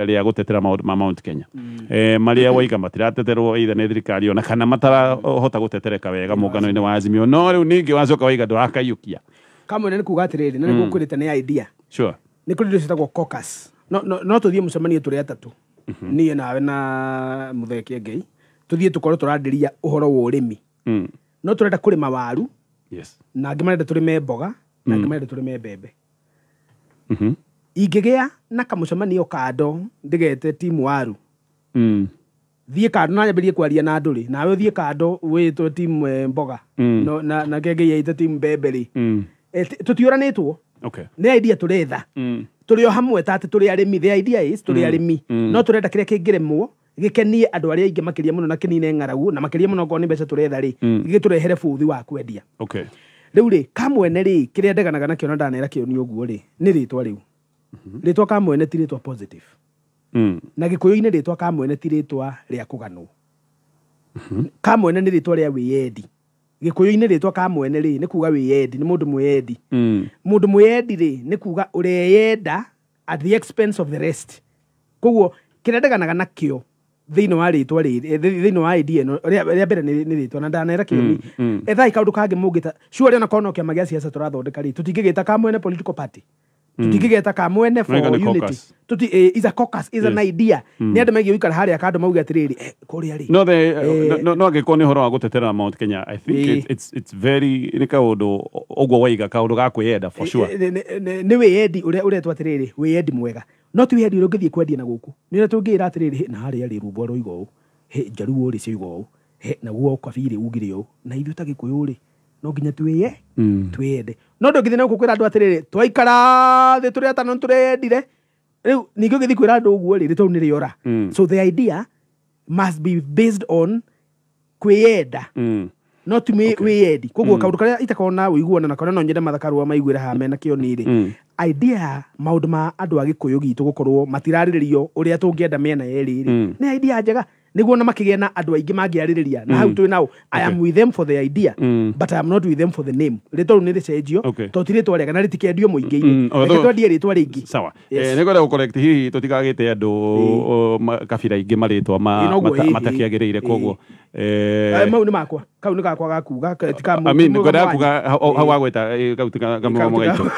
Rĩa gũtetera maũndũ ma Mount Kenya marĩa waiga matirateterwo either nĩ thirikari ona kana matarahota gũtetereka wega mũngano-inĩ wa Azimio, no rĩu ningĩ wacoka waiga ndũrakaiyũkia. Kamwene nĩ kuga atĩrĩrĩ, na nĩguo kwĩrĩte nĩ idea. Nĩ kũrĩ indo ciĩtagwo caucus. No tũthiĩ mũcemanio tũrĩ atatũ, niĩ nawe na Mũthee Kĩengei, tũthiĩ tũkorwo tũrandĩria ũhoro wa ũrĩmi. No tũrenda kũrĩma waru, na angĩ marenda tũrĩme mboga, na angĩ marenda tũrĩme mbembe. Ingĩgĩa na kamũcemanio kando ndĩgete timu waru, thiĩ kando na nyambĩrĩrie kwaria na andũ rĩ, nawe ũthiĩ kando wĩtwo timu mboga, no, na Kĩengei aite timu mbembe rĩ, tũtiũranĩtwo. Nĩ idea tũretha. Tũrĩ o hamwe ta atĩ tũrĩ arĩmi. The idea is tũrĩ arĩmi, no tũrenda kĩrĩa kĩngĩrĩmwo gĩkenie andũ arĩa aingĩ makĩria mũno na kĩnine ng'aragu, na makĩria mũno okorwo nĩ mbeca tũretha rĩ, gĩtũrehere bũthi wa kwendia. Rĩu rĩ, Kamwene rĩ, kĩrĩa ndeganaga nakĩo na ndanera kĩo nĩ ũguo rĩ, nĩ rĩtwa rĩu. Rĩtwa Kamwene ti rĩtwa positive. Na Gĩkũyũ-inĩ rĩtwa Kamwene ti rĩtwa rĩa kũganwo. Kamwene nĩ rĩtwa rĩa wĩyendi. Gĩkũyũ-inĩ rĩtwa Kamwene rĩ, nĩ kuga wĩyendi, nĩ mũndũ mwĩyendi. Mũndũ mwĩyendi rĩ, nĩ kuga ũreyenda at the expense of the rest. Koguo kĩrĩa ndeganaga nakĩo thĩinĩ wa rĩtwa rĩrĩ, thĩinĩ wa idea ĩno, rĩa mbere nĩ rĩtwa, na ndanera kĩo. Ethai kaũndũ kangĩ mũngĩta sure, ona korwo no kĩama gĩa siasa tũrathondeka rĩ, tũtingĩgĩta Kamwene political party, tũtingĩgeta Kamwene for Mwaiga nĩ unity. caucus. Tuti, is a caucus, is an idea. Nĩ andũ megiĩ gũikara harĩa kando mauge atĩrĩrĩ, kũrĩa rĩ, No the no angĩkorwo nĩ ũhoro wa gũtetera Mount Kenya, I think it's very, nĩ kaũndũ ũguo waiga, kaũndũ ga kwĩyenda for sure. Nĩ wĩyendi ũrĩa ũretwo atĩrĩrĩ, wĩyendi mwega, no ti wĩyendi ũrĩa ũngĩthiĩ kwendia na gũkũ. Nĩ ũrĩa tũngĩĩra atĩrĩrĩ, "Hĩ, na harĩa rĩ, Rumbo roiga ũũ, hĩ, Njaruo rĩ cioiga ũũ, hĩ, naguo Kabirĩ ugire ũũ," na ithuĩ ta Gĩkũyũ rĩ, no nginya twĩye twĩyende. No ndũngĩthiĩ na gũkũ kwĩra andũ atĩrĩrĩ, twaikara thĩ tũrĩ atano nĩ tũreyendire. Rĩu ningĩ ũngĩthiĩ kwĩra andũ ũguo rĩ, rĩtwa rĩu nĩ rĩora. So the idea must be based on kwĩyenda, no ti wĩyendi. Koguo kaũndũ karĩa itakorwo na ũiguano na karĩa no nyende Mathakarũa maiguĩre haha mena kĩo nĩ rĩ, idea ya maũndũ ma andũ a Gĩkũyũ gitũ gũkorwo matirarĩrĩrio ũrĩa tũngĩenda mĩena yerĩ rĩ, nĩ idea njega, nĩguo ona makĩgĩa na andũ aingĩ mangĩarĩrĩria na hau twĩ nao. I am with them for the idea, but I am not with them for the name. Rĩtwa rĩu nĩ rĩcenjio, tondũ ti rĩtwa rĩega na rĩtikendio mũingĩ-inĩ. Reke twendie rĩtwa rĩngĩ. Sawa. Yes. Nĩ ngwenda gũcorrect, hihi tũtigagĩte andũ kabira ingĩ marĩtwa ma Ĩ, noguo, matakĩagĩrĩire, koguo Mau nĩ makwa, kau nĩ gakwa gakuga ti ka I mean, ti ngwendaga mũgamo kuga wanyu. hau wagweta kau ti kamũgamo gaitũ.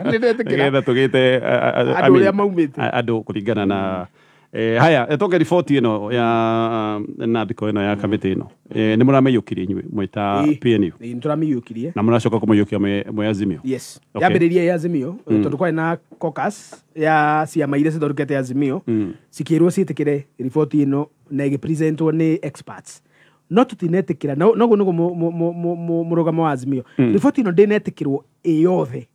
Nĩ ndetĩkĩra. Nĩgetha tũgĩte I Andũ mean, ũrĩa maumĩte. Andũ kũringana na haya, tũke riboti ĩno ya nandĩko ĩno ya kamĩtĩ ĩno, nĩ mũramĩiyũkirie inyuĩ mwĩta PNU? Ĩ, nĩ tũramĩiyũkirie. Na mũracoka kũmĩiyũkia mwĩ Azimio? Yes. Okay. Yambĩrĩrie ya Azimio, tondũ kwarĩ na caucus ya ciama iria cithondekete Azimio, cikĩrwo ciĩtĩkĩre riboti ĩno na ĩgĩpresentwo nĩ experts, no tũtinetĩkĩra. Noguo nĩguo mũrũgamo wa Azimio, riboti ĩno ndĩnetĩkĩrwo ĩ yothe.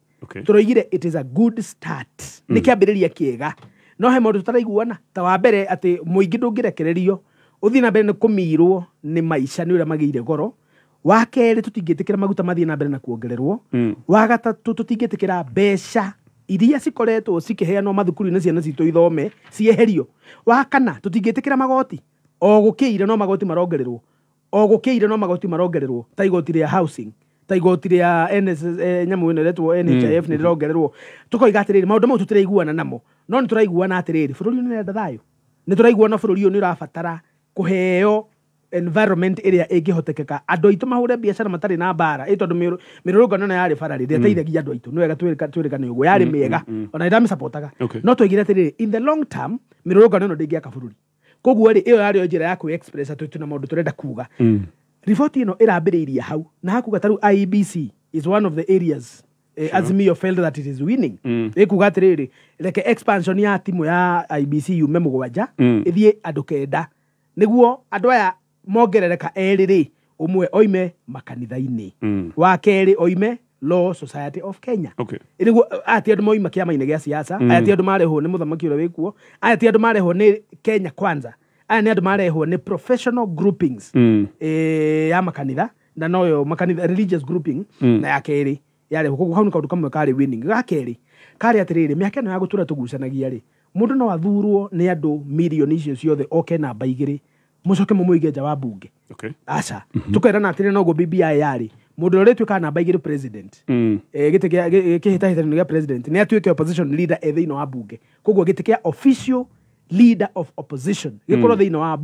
Tũroigire it is a good start, nĩ kĩambĩrĩria kĩega, no he maũndũ tũtaraiguana, ta wa mbere atĩ mũingĩ ndũngĩrekererio ũthiĩ na mbere nĩ kũmirwo nĩ maica nĩ ũrĩa magĩire goro. Wa kerĩ, tũtingĩtĩkĩra maguta mathiĩ na mbere na kuongererwo. Wa gatatũ, tũtingĩtĩkĩra mbeca iria cikoretwo cikĩheanwo mathukuru-inĩ ciana citũ ithome cieherio. Wa kana, tũtingĩtĩkĩra magoti o gũkĩire no magoti marongererwo, o gũkĩire no magoti marongererwo, ta igoti rĩa housing, ta igoti rĩa NSS, nyamũ ĩno ĩretwo NHIF nĩ rĩrongererwo. Tũkoiga atĩrĩrĩ, maũndũ mau tũtiraiguana namo, no nĩ tũraiguana atĩrĩrĩ, bũrũri ũyũ nĩ ũrenda thayũ, nĩ tũraiguana bũrũri ũyũ nĩ ũrabatara kũheo environment ĩrĩa ĩngĩhotekeka andũ aitũ mahũre biacara matarĩ na mbara, ĩ tondũ mĩrũrũngano ĩno yarĩ bara rĩ, ndĩateithagia andũ aitũ. Nĩ wega twĩrĩkane ũguo, yarĩ mĩega, ona nĩndamĩcapotaga, no twaigire atĩrĩrĩ, in the long term mĩrũrũngano ĩno ndĩngĩaka bũrũri. Koguo rĩ, ĩyo yarĩ o njĩra ya kwĩ express atĩ twĩna maũndũ tũrenda kuga. Riboti ĩno ĩrambĩrĩirie hau na hakuga tarĩu IEBC is one of the areas Azimio felt that it is winning. Ĩkuga atĩrĩrĩ, reke expansion ya timu ya IEBC yume 7 ĩthiĩ andũ 9, nĩguo andũ aya mongerereka erĩ rĩ, ũmwe oime makanitha-inĩ, wa kerĩ oime Law Society of Kenya. Nĩguo aya ti andũ moima kĩama-inĩ gĩa siasa, aya ti andũ marehwo nĩ mũthamaki ũrĩa wĩkuo, aya ti andũ marehwo nĩ Kenya Kwanza, aya nĩ andũ marehwo nĩ professional groupings ya makanitha, na noyo makanitha religious grouping. Na ya kerĩ yarehwo. Koguo hau nĩ kaũndũ kamwe karĩ winning. Ga kerĩ karĩ atĩrĩrĩ, mĩaka ĩno ya gũtũra tũgucanagia rĩ, mũndũ no athurwo nĩ andũ mirioni icio ciothe oke namba 2, mũcoke mũmũige nja wa bunge? Aca, tũkerana atĩrĩ, noguo BBI yarĩ, mũndũ ũrĩa ũrĩtuĩkaga namba 2 president, gĩtĩ kĩa kĩhĩtahĩtano gĩa president, nĩ atuĩke opposition leader e thĩinĩ wa bunge. Koguo gĩtĩ kĩa official leader of opposition gĩkorwo thĩinĩ wa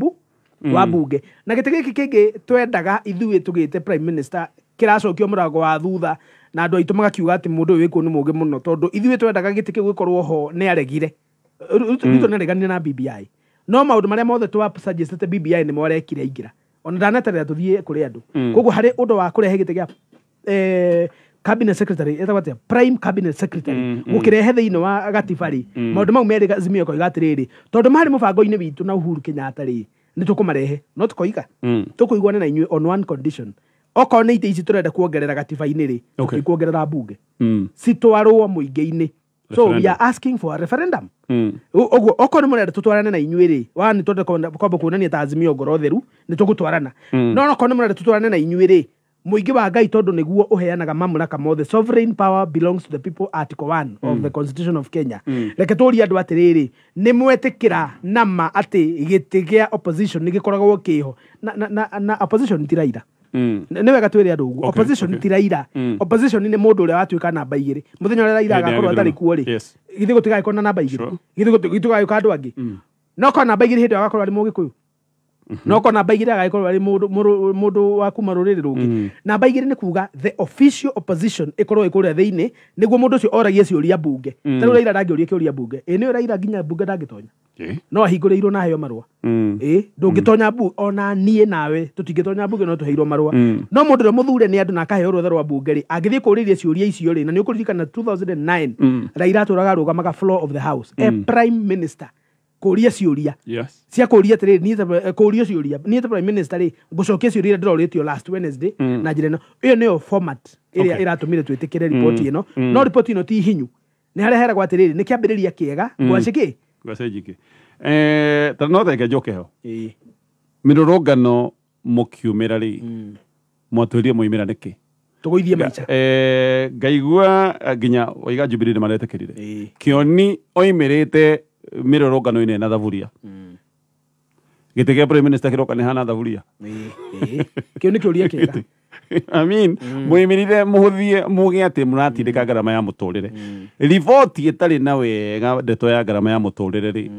wa bunge. Na gĩtĩ gĩkĩ kĩngĩ twendaga ithuĩ tũgĩte prime minister kĩracokio mũrango wa thutha, na andũ aitũ magakiuga atĩ mũndũ ũyũ wĩkuo nĩ mũũgĩ mũno, tondũ ithuĩ twendaga gĩtĩ kĩu gĩkorwo ho nĩ aregire. Ruto nĩ areganire na BBI, no maũndũ marĩa mothe twa suggestete BBI nĩmo arekire aingĩra. Ona ndaneterera tũthiĩ kũrĩ andũ. Koguo harĩ ũndũ wa kũrehe gĩtĩ gĩa cabinet secretary, etagwo atĩa, prime cabinet secretary, gũkĩrehe thĩinĩ wa gatiba rĩ, maũndũ mau merĩ Azimio ĩkoiga atĩrĩrĩ, tondũ marĩ mũbango-inĩ witũ na Uhuru Kenyatta rĩ, nĩ tũkũmarehe, no tũkoiga tũkũiguana na inyuĩ on one condition: okorwo nĩ itĩ ici tũrenda kuongerera gatiba-inĩ rĩ, tũtikuongerera bunge, citwarwo mũingĩ-inĩ. So we are asking for a referendum. Ũguo okorwo nĩ mũrenda tũtwarane na inyuĩ rĩ, wa nĩ twende kwamba kuonania ta Azimio ngoro theru nĩ tũgũtwarana, no okorwo nĩ mũrenda tũtwarane na inyuĩ rĩ, mũingĩ wa Ngai, tondũ nĩguo ũheanaga mamlaka mothe, sovereign power belongs to the people, article 1 of the Constitution of Kenya, reke tũrie andũ atĩrĩrĩ, nĩ mwetĩkĩra nama atĩ gĩtĩ gĩa opposition nĩ gĩkoragwo kĩho na opposition ti Raila. Nĩ wega twĩre andũ ũguo, opposition ti Raila. Opposition nĩ mũndũ ũrĩa watuĩka namba 2 mũthenya ũrĩa Raila agakorwo atarĩ kuo rĩ. Githĩ gũtigagĩkorwo na namba 2? Githĩ gũtigagĩũka andũ angĩ? No korwo namba 2 hĩndĩ ĩyo agakorwo arĩ Mũgĩkũyũ, no korwo namba 2 agagĩkorwo arĩ mũndũ wa kuma rũrĩrĩ rũngĩ. Namba 2 nĩ kuga the official opposition ĩkorwo ĩ kũrĩa thĩinĩ, nĩguo mũndũ ũcio oragie ciũria bunge. Ta rĩu Raila ndangĩũria kĩũria bunge. Ĩ nĩwe Raila nginya bunge ndangĩtonya, no ahingũrĩirwo na aheo marũa. Ĩ ndũngĩtonya bunge, ona niĩ nawe tũtingĩtonya bunge no tũheirwo marũa. No mũndũ ũrĩa mũthure nĩ andũ na akaheo rũtha rwa bunge rĩ, angĩthiĩ kũũrĩria ciũria icio rĩ, na nĩ ũkũririkana 2009 Raila atũraga arũgamaga floor of the house, a prime minister kũũria ciũria cia kũũria atĩrĩrĩ, niĩ ta kũũrio ciũria, niĩ ta prime minister rĩ, ngũcokia ciũria iria ndĩrorĩtio last Wednesday na njĩra ĩno. Ĩyo nĩyo format ĩrĩa ĩratũmire twĩtĩkĩre riboti ĩno. No riboti ĩno ti hinyu, nĩ harĩa heragwo atĩrĩrĩ, nĩ kĩambĩrĩria kĩega ngwacĩ kĩ. Ngacenji ta no reke njoke ho mĩrũrũngano mũkiumĩra rĩ, mwatwĩrire moimĩra nĩkĩ? Tũgũithie maica. Ngaigua nginya waiga Jubilee nĩ maretĩkĩrire. Kĩoni oimĩrĩte mĩrũrũngano-inĩ na thaburia, gĩtĩ gĩa prime minister kĩroka nĩ hana thaburia. Kĩu nĩ kĩũria kĩega. I mean, mwĩmĩrire mũhũthie muge atĩ mũratindĩka ngarama ya mũtũrĩre, riboti ĩtarĩ na wega ndeto ya ngarama ya mũtũrĩre rĩ,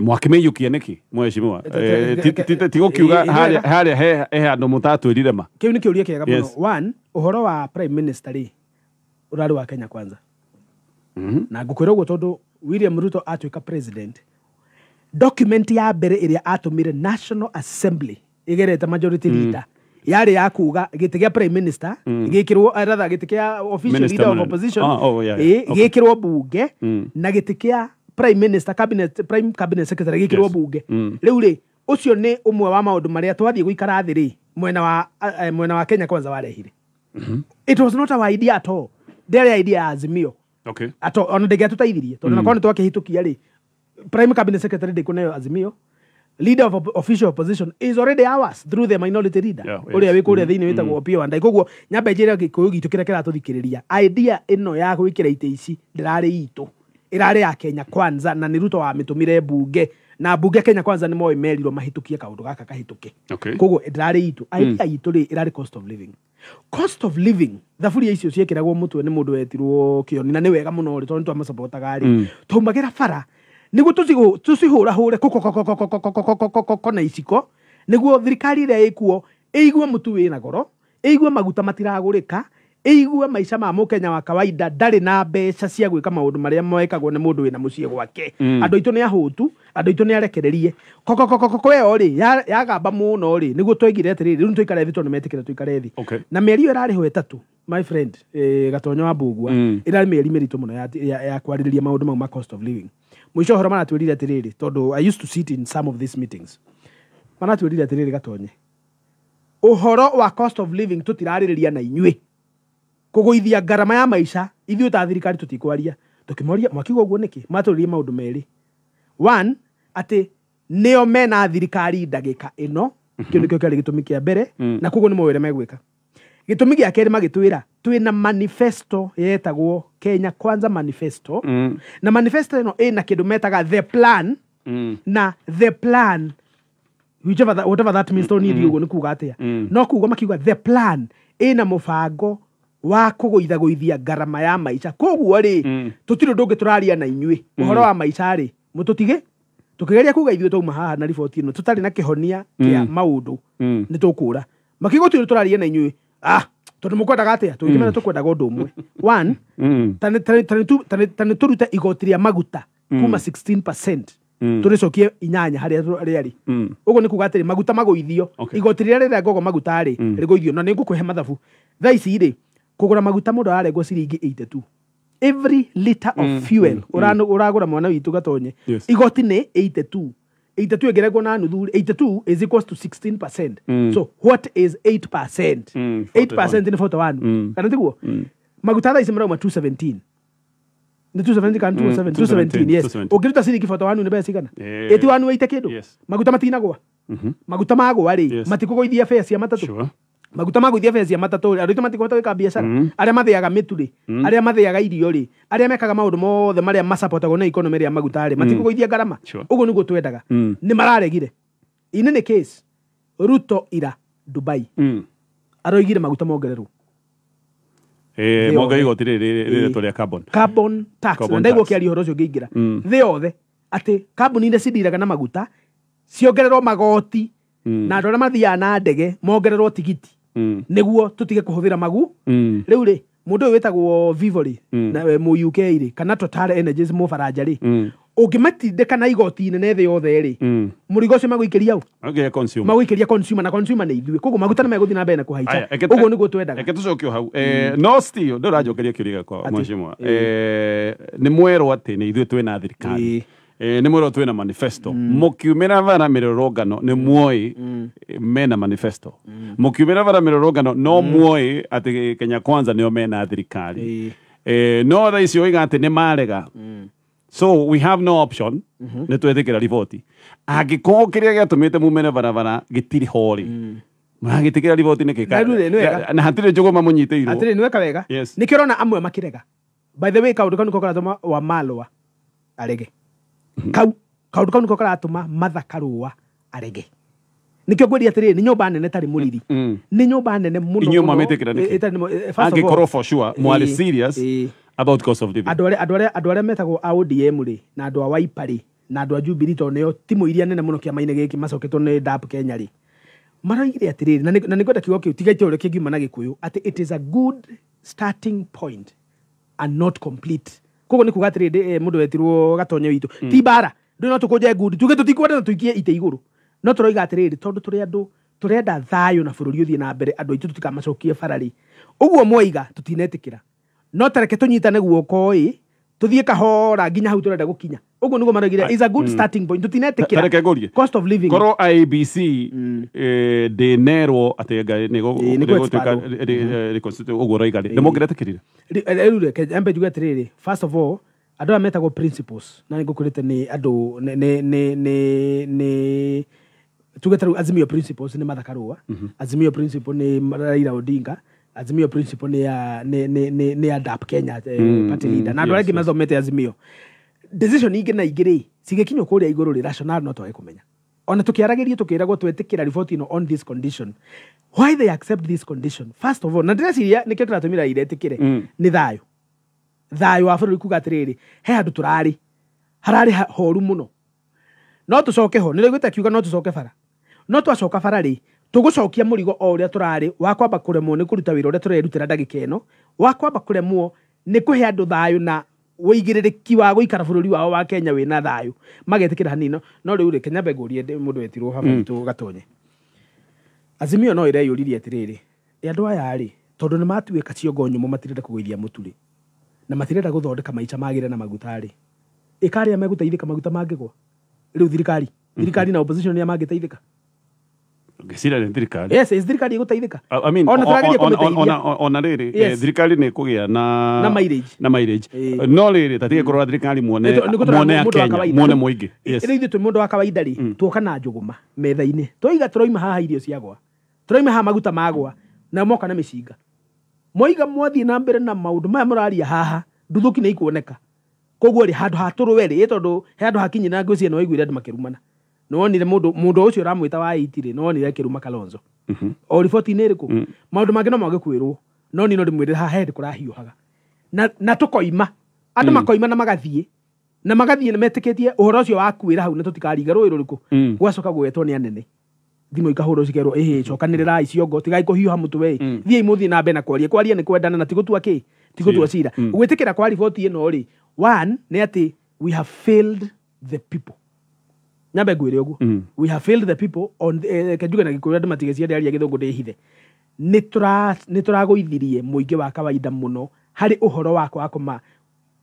mwakĩmĩiyũkia nĩkĩ mheshimiwa? Ti gũkiuga harĩa he handũ mũtatwĩrire ma. Kĩu nĩ kĩũria kĩega mũno. One, ũhoro wa prime minister rĩ, ũrarĩ wa Kenya Kwanza. Na ngũkwĩra ũguo tondũ William Ruto atuĩka president, document ya mbere ĩrĩa atũmire National Assembly ĩgerete majority leader yarĩ ya kuga gĩtĩ gĩa prime minister gĩkĩrwo, rather gĩtĩ kĩa official Minister leader of mũnene. opposition Ah, oh, yeah. Gĩkĩrwo bunge, na gĩtĩ kĩa prime minister cabinet, prime cabinet secretary gĩkĩrwo bunge. Rĩu rĩ, ũcio nĩ ũmwe wa maũndũ marĩa twathiĩ gũikara thĩ rĩ, mwena wa Kenya Kwanza warehire. It was not our idea at all, ndĩarĩ idea ya Azimio ato, ona ndĩngĩatũteithirie, tondũ nakorwo nĩ twakĩhĩtũkia rĩ, prime cabinet secretary ndĩkũneo Azimio, leader of official opposition is already ours through the minority leader ũrĩa wĩ kũrĩa thĩinĩ wĩtagwo Opiyo Wandayi. Koguo nyambe njĩre Gĩkũyũ gitũ kĩrĩa kĩratũthikĩrĩria, idea ĩno ya gwĩkĩra itĩ ici ndĩrarĩ itũ, ĩrarĩ ya Kenya Kwanza, na nĩ Ruto wamĩtũmire bunge, na bunge Kenya Kwanza nĩ moĩ merirwo mahĩtũkie kaũndũ gaka kahĩtũke. Koguo ndĩrarĩ itũ. Idea itũ rĩ, ĩrarĩ cost of living. Cost of living, thaburia icio ciĩkĩragwo mũtwe nĩ mũndũ wetirwo Kĩoni, na nĩ wega mũno rĩ, tondũ nĩ twamacapotaga rĩ, twaumagĩra bara nĩguo tũcihũrahũre kũkũkũkũkũkũkũkũkũkũ na iciko, nĩguo thirikari ĩrĩa ĩkuo ĩigue mũtu wĩna goro, ĩigue maguta matiragũrĩka, ĩigue maica ma mũkenya wa kawaida ndarĩ na mbeca cia gwĩka maũndũ marĩa mekagwo nĩ mũndũ wĩna mũciĩ gwake. Andũ aitũ nĩ ahũtu, andũ aitũ nĩ arekererie kokokokoko ĩyo rĩ, yagamba mũno rĩ, nĩguo twaigire atĩrĩrĩ, rĩu nĩtũikare thĩ, tondũ nĩmetĩkĩra tũikare thĩ. Na mĩeri ĩyo ĩrarĩho 3, my friend, Gatonyo wa Mbugua, ĩrarĩ mĩeri mĩritũ mũno ya kwarĩrĩria maũndũ mau ma cost of living. Mũico ũhoro maratwĩrire atĩrĩrĩ, tondũ I used to sit in some of these meetings, maratwĩrire atĩrĩrĩ, Gatonye, ũhoro wa cost of living tũtirarĩrĩria na inyuĩ, kũgũithia ngarama ya maica ithuĩ ta thirikari tũtikwaria. Tũkĩmoria, mwakiuga ũguo nĩkĩ? Matũrĩrie maũndũ merĩ. One, atĩ nĩo mena thirikari ndagĩka ĩno, kĩu nĩkĩo kĩarĩ gĩtũmi kĩa mbere, na koguo nĩ moĩ ũrĩa megwĩka. Gĩtũmi gĩa kerĩ, magĩtwĩra twĩna manifesto yetagwo Kenya Kwanza Manifesto, na manifesto ĩno ĩna kĩndũ metaga the plan, na the plan, whichever that, whatever that means, tondũ niĩ ndiũĩ ũguo nĩ kuga atĩa, no kuga makiuga the plan ĩna mũbango wa kũgũithagũithia ngarama ya maica. Koguo rĩ, tũtirĩ ũndũ ũngĩ tũraria na inyuĩ ũhoro wa maica rĩ, Mũtũtige tukigeria kuga ithuĩ twauma haha na riboti ĩno tũtarĩ na kĩhonia kĩa maũndũ nĩ tũkũra. Makiuga tũrĩ tũraria na inyuĩ tondũ mũkwendaga atĩa? Tũgĩkĩmera tũkwendaga ũndũ ũmwe. One, ta nĩ tũrute igoti rĩa maguta kuma 16% tũrĩcokie 8 harĩa rĩarĩ. Ũguo nĩ kuga atĩrĩ maguta magũithio, igoti rĩrĩa rĩrengagwo maguta rĩ rĩgũithio. Na nĩ ngũkũhe mathabu thaa ici rĩ, kũgũra maguta mũndũ ararengwo ciringi 82 every liter of fuel uragura mwana witu Gatonye. Igoti nĩ 82 82 ĩngĩrengwo na nuthu, 82 is equals to 16%. So what is 8%? 8% nĩ 41. Kana tiguo? Maguta thaa ici marauma 217. Nĩ 270 kana 207? 217, yes. Ũngĩruta ciringi 41 nĩ mbeca cigana? 81 waite kĩndũ. Maguta matinagwa. Maguta magwa rĩ matikũgũithia bea cia matatũ. Maguta magũithia bea cia matatũ rĩ, andũ aitũ matikũhota gwĩka biacara. Arĩa mathĩaga mĩtu rĩ, arĩa mathĩaga irio rĩ, arĩa mekaga maũndũ mothe marĩa masapotagwo nĩ economy rĩa maguta rĩ, matikũgũithia ngarama. Ũguo nĩguo twendaga. Nĩ mararegire. In any case, Ruto ira Dubai aroigire maguta mongererwo. Mongererwo igoti rĩrĩ rĩretwo rĩa carbon. Carbon tax. Na ndaigua ũkĩaria ũhoro ũcio ngĩingĩra. Thĩ yothe atĩ kambuni iria cindiraga na maguta ciongererwo magoti na andũ arĩa mathiaga na ndege mongererwo tigiti nĩguo tũtige kũhũthĩra magu. Rĩu rĩ mũndũ ũyũ wĩtagwo Vivo rĩ na mũ UK rĩ kana Total Energies mũ Faranja rĩ, ũngĩmatindĩka na igoti inene thĩ yothe rĩ, mũrigo ũcio magũikĩria ũ? Magũikĩria consumer, na consumer nĩ ithuĩ. Koguo maguta nĩ megũthiĩ na mbere na kũhaica. Ũguo nĩguo twendaga. Reke tũcoke o hau. No still ndũranjokeria kĩũria gĩakwa mheshimiwa. Nĩ mwerwo atĩ nĩ ithuĩ twĩna thirikari. Nĩ mwerwo twĩna manifesto. Mũkiumĩra bara mĩrũrũngano nĩ muoĩ mena manifesto. Mũkiumĩra bara mĩrũrũngano no muoĩ atĩ Kenya Kwanza nĩo mena thirikari. No thaa ici oiga atĩ nĩ marega. So we have no option. Nĩ twetĩkĩra riboti. Angĩkorwo kĩrĩa gĩatũmĩte mumene barabara gĩtirĩ ho rĩ, mũragĩtĩkĩra riboti nĩkĩ? Na hatirĩ njũgũma mũnyitĩirwo. Atĩrĩ, nĩ weka wega. Nĩkĩo ũrona amwe makĩrega. By the way, kaũndũ kau nĩko karatũma Wamalwa arege. Kau kaũndũ kau nĩko karatũma Martha Karua arege. Nĩkĩo ngwĩria atĩrĩrĩ, nĩ nyũmba nene tarĩ mũriri. Nĩ nyũmba nene mũno. Inyuĩ mwamĩtĩkĩra nĩkĩ? Angĩkorwo for sure mwarĩ serious about cost of living. Andũ arĩa metagwo a ODM rĩ na andũ a Wiper rĩ na andũ a Jubilee tondũ nĩo timu iria nene mũno kĩama-inĩ gĩkĩ macoketwo nĩ DAP Kenya rĩ, maroigire atĩrĩrĩ, na nĩngwenda kiugo kĩu tiga itũũra kĩngiuma na Gĩkũyũ, atĩ it is a good starting point and not complete. Koguo nĩ kuga atĩrĩrĩ, mũndũ wetirwo Gatonye witũ ti mbara, ndũ no tũkũnje ngundi tuge tũtikwenda na tũikie ite igũrũ, no tũroiga atĩrĩrĩ, tondũ tũrĩ andũ tũrenda thayũ na bũrũri ũthiĩ na mbere, andũ aitũ tũtikamacokie bara rĩ, ũguo mwoiga tũtinetĩkĩra, no tareke tũnyitane guoko ĩ tũthiĩ kahora nginya hau tũrenda gũkinya. Ũguo nĩguo maraugire, is a good starting point, tũtinetĩkĩra. Tareke ngũrie. Cost of living. Korwo IEBC ndĩnerwo atĩ Ngai nĩ gũtuĩka ũguo ũroiga rĩ, nĩ mũngĩretĩkĩrire? Rĩu reke nyambe njuge atĩrĩrĩ, first of all, andũ aya metagwo principles, na nĩngũkwĩrĩte nĩ andũ nĩ tuge ta rĩu Azimio principles nĩ Martha Karua, Azimio principle nĩ Raila Odinga, Azimio principle nĩ ya DAP Kenya party leader, na andũ arĩa angĩ mathomete Azimio. Decision ingĩ na ingĩ rĩ cigĩkinywo kũrĩa igũrũ rĩ, rationale no twage kũmenya. Ona tũkĩaragĩrio tũkĩragwo twetĩkĩra riboti ĩno on this condition. Why they accept this condition? First of all, na ndĩreciria nĩkĩo kĩratũmire iretĩkĩre nĩ thayũ. Thayũ wa bũrũri kuga atĩrĩrĩ, he handũ tũrarĩ hararĩ horu mũno, no tũcoke ho. Nĩraiguĩte akiuga no tũcoke bara, no twacoka bara rĩ, tũgũcokia mũrigo o ũrĩa tũrarĩ wa kwamba kũremwo nĩ kũruta wĩra ũrĩa tũrerutĩra ndagĩka ĩno, wa kwamba kũremwo nĩ kũhe andũ thayũ na wĩigĩrĩrĩki wa gũikara bũrũri wao wa Kenya wĩna thayũ, magetĩkĩra hanini. No rĩu rĩ, Kenya ngũrie mũndũ wetirwo haha witũ Gatonye, Azimio no ĩreyũririe atĩrĩrĩ, andũ aya rĩ, tondũ nĩ matuĩka ciongo nyũmũ, matirenda kũgũithia mũtu rĩ, na matirenda gũthondeka maica magĩre na maguta rĩ, ĩka arĩa megũteithĩka maguta mangĩgwa? Rĩu thirikari na opposition nĩa mangĩteithĩka? Ngĩciria nĩ thirikari. Yes, thirikari ĩgũteithĩka. I mean, ona rĩrĩ, thirikari nĩ ĩkũgĩa na mileage. Na mileage. No rĩrĩ, tatige kũrora thirikari muone muone Kenya, muone mũingĩ. Yes. Rĩu ithuĩ twĩ mũndũ wa kawaida rĩ, tuoka na njũgũma metha-inĩ. Twoiga tũroima haha irio ciagwa. Tũroima haha maguta magwa, na moka na mĩcinga. Moiga mwathiĩ na mbere na maũndũ maya mũraria haha, nduthũki nĩ ikuoneka. Koguo rĩ, handũ ha tũrũe rĩ, tondũ he handũ hakinyire na ngwĩciria nĩ waiguire andũ makĩrumana. Nĩwonire mũndũ ũcio ũramwĩta wa IT rĩ, nĩwonire akĩruma Kalonzo. O riboti-inĩ ĩrĩkũ? Maũndũ mangĩ no mage kwĩrwo, no niĩ no ndĩmwĩre haha he hĩndĩ kũrahiũhaga. Na tũkoima, andũ makoima na magathiĩ, Na magathiĩ metĩkĩtie ũhoro ũcio wakuĩra hau na tũtikariga rũĩ rũrĩkũ. Gwacoka gwetwo nĩ anene. Thimũ ikahũrwo cikerwo ĩhĩ cokanĩrĩrai ciongo tigai kũhiũha mũtwe ĩ. Thiĩi mũthiĩ na mbere na kwaria. Kwaria nĩ kwendana na ti gũtua kĩ? Ti gũtua cira. Gwĩtĩkĩra kwa riboti ĩno rĩ, one nĩ atĩ we have failed the people. Nyambe ngwĩre ũguo. We have failed the people on kenjuge na Gĩkũyũ andũ matigeciria ndĩraria Gĩthũngũ ndĩhithe. Nĩ tũragũithirie mũingĩ wa kawaida mũno harĩ ũhoro wa kwaga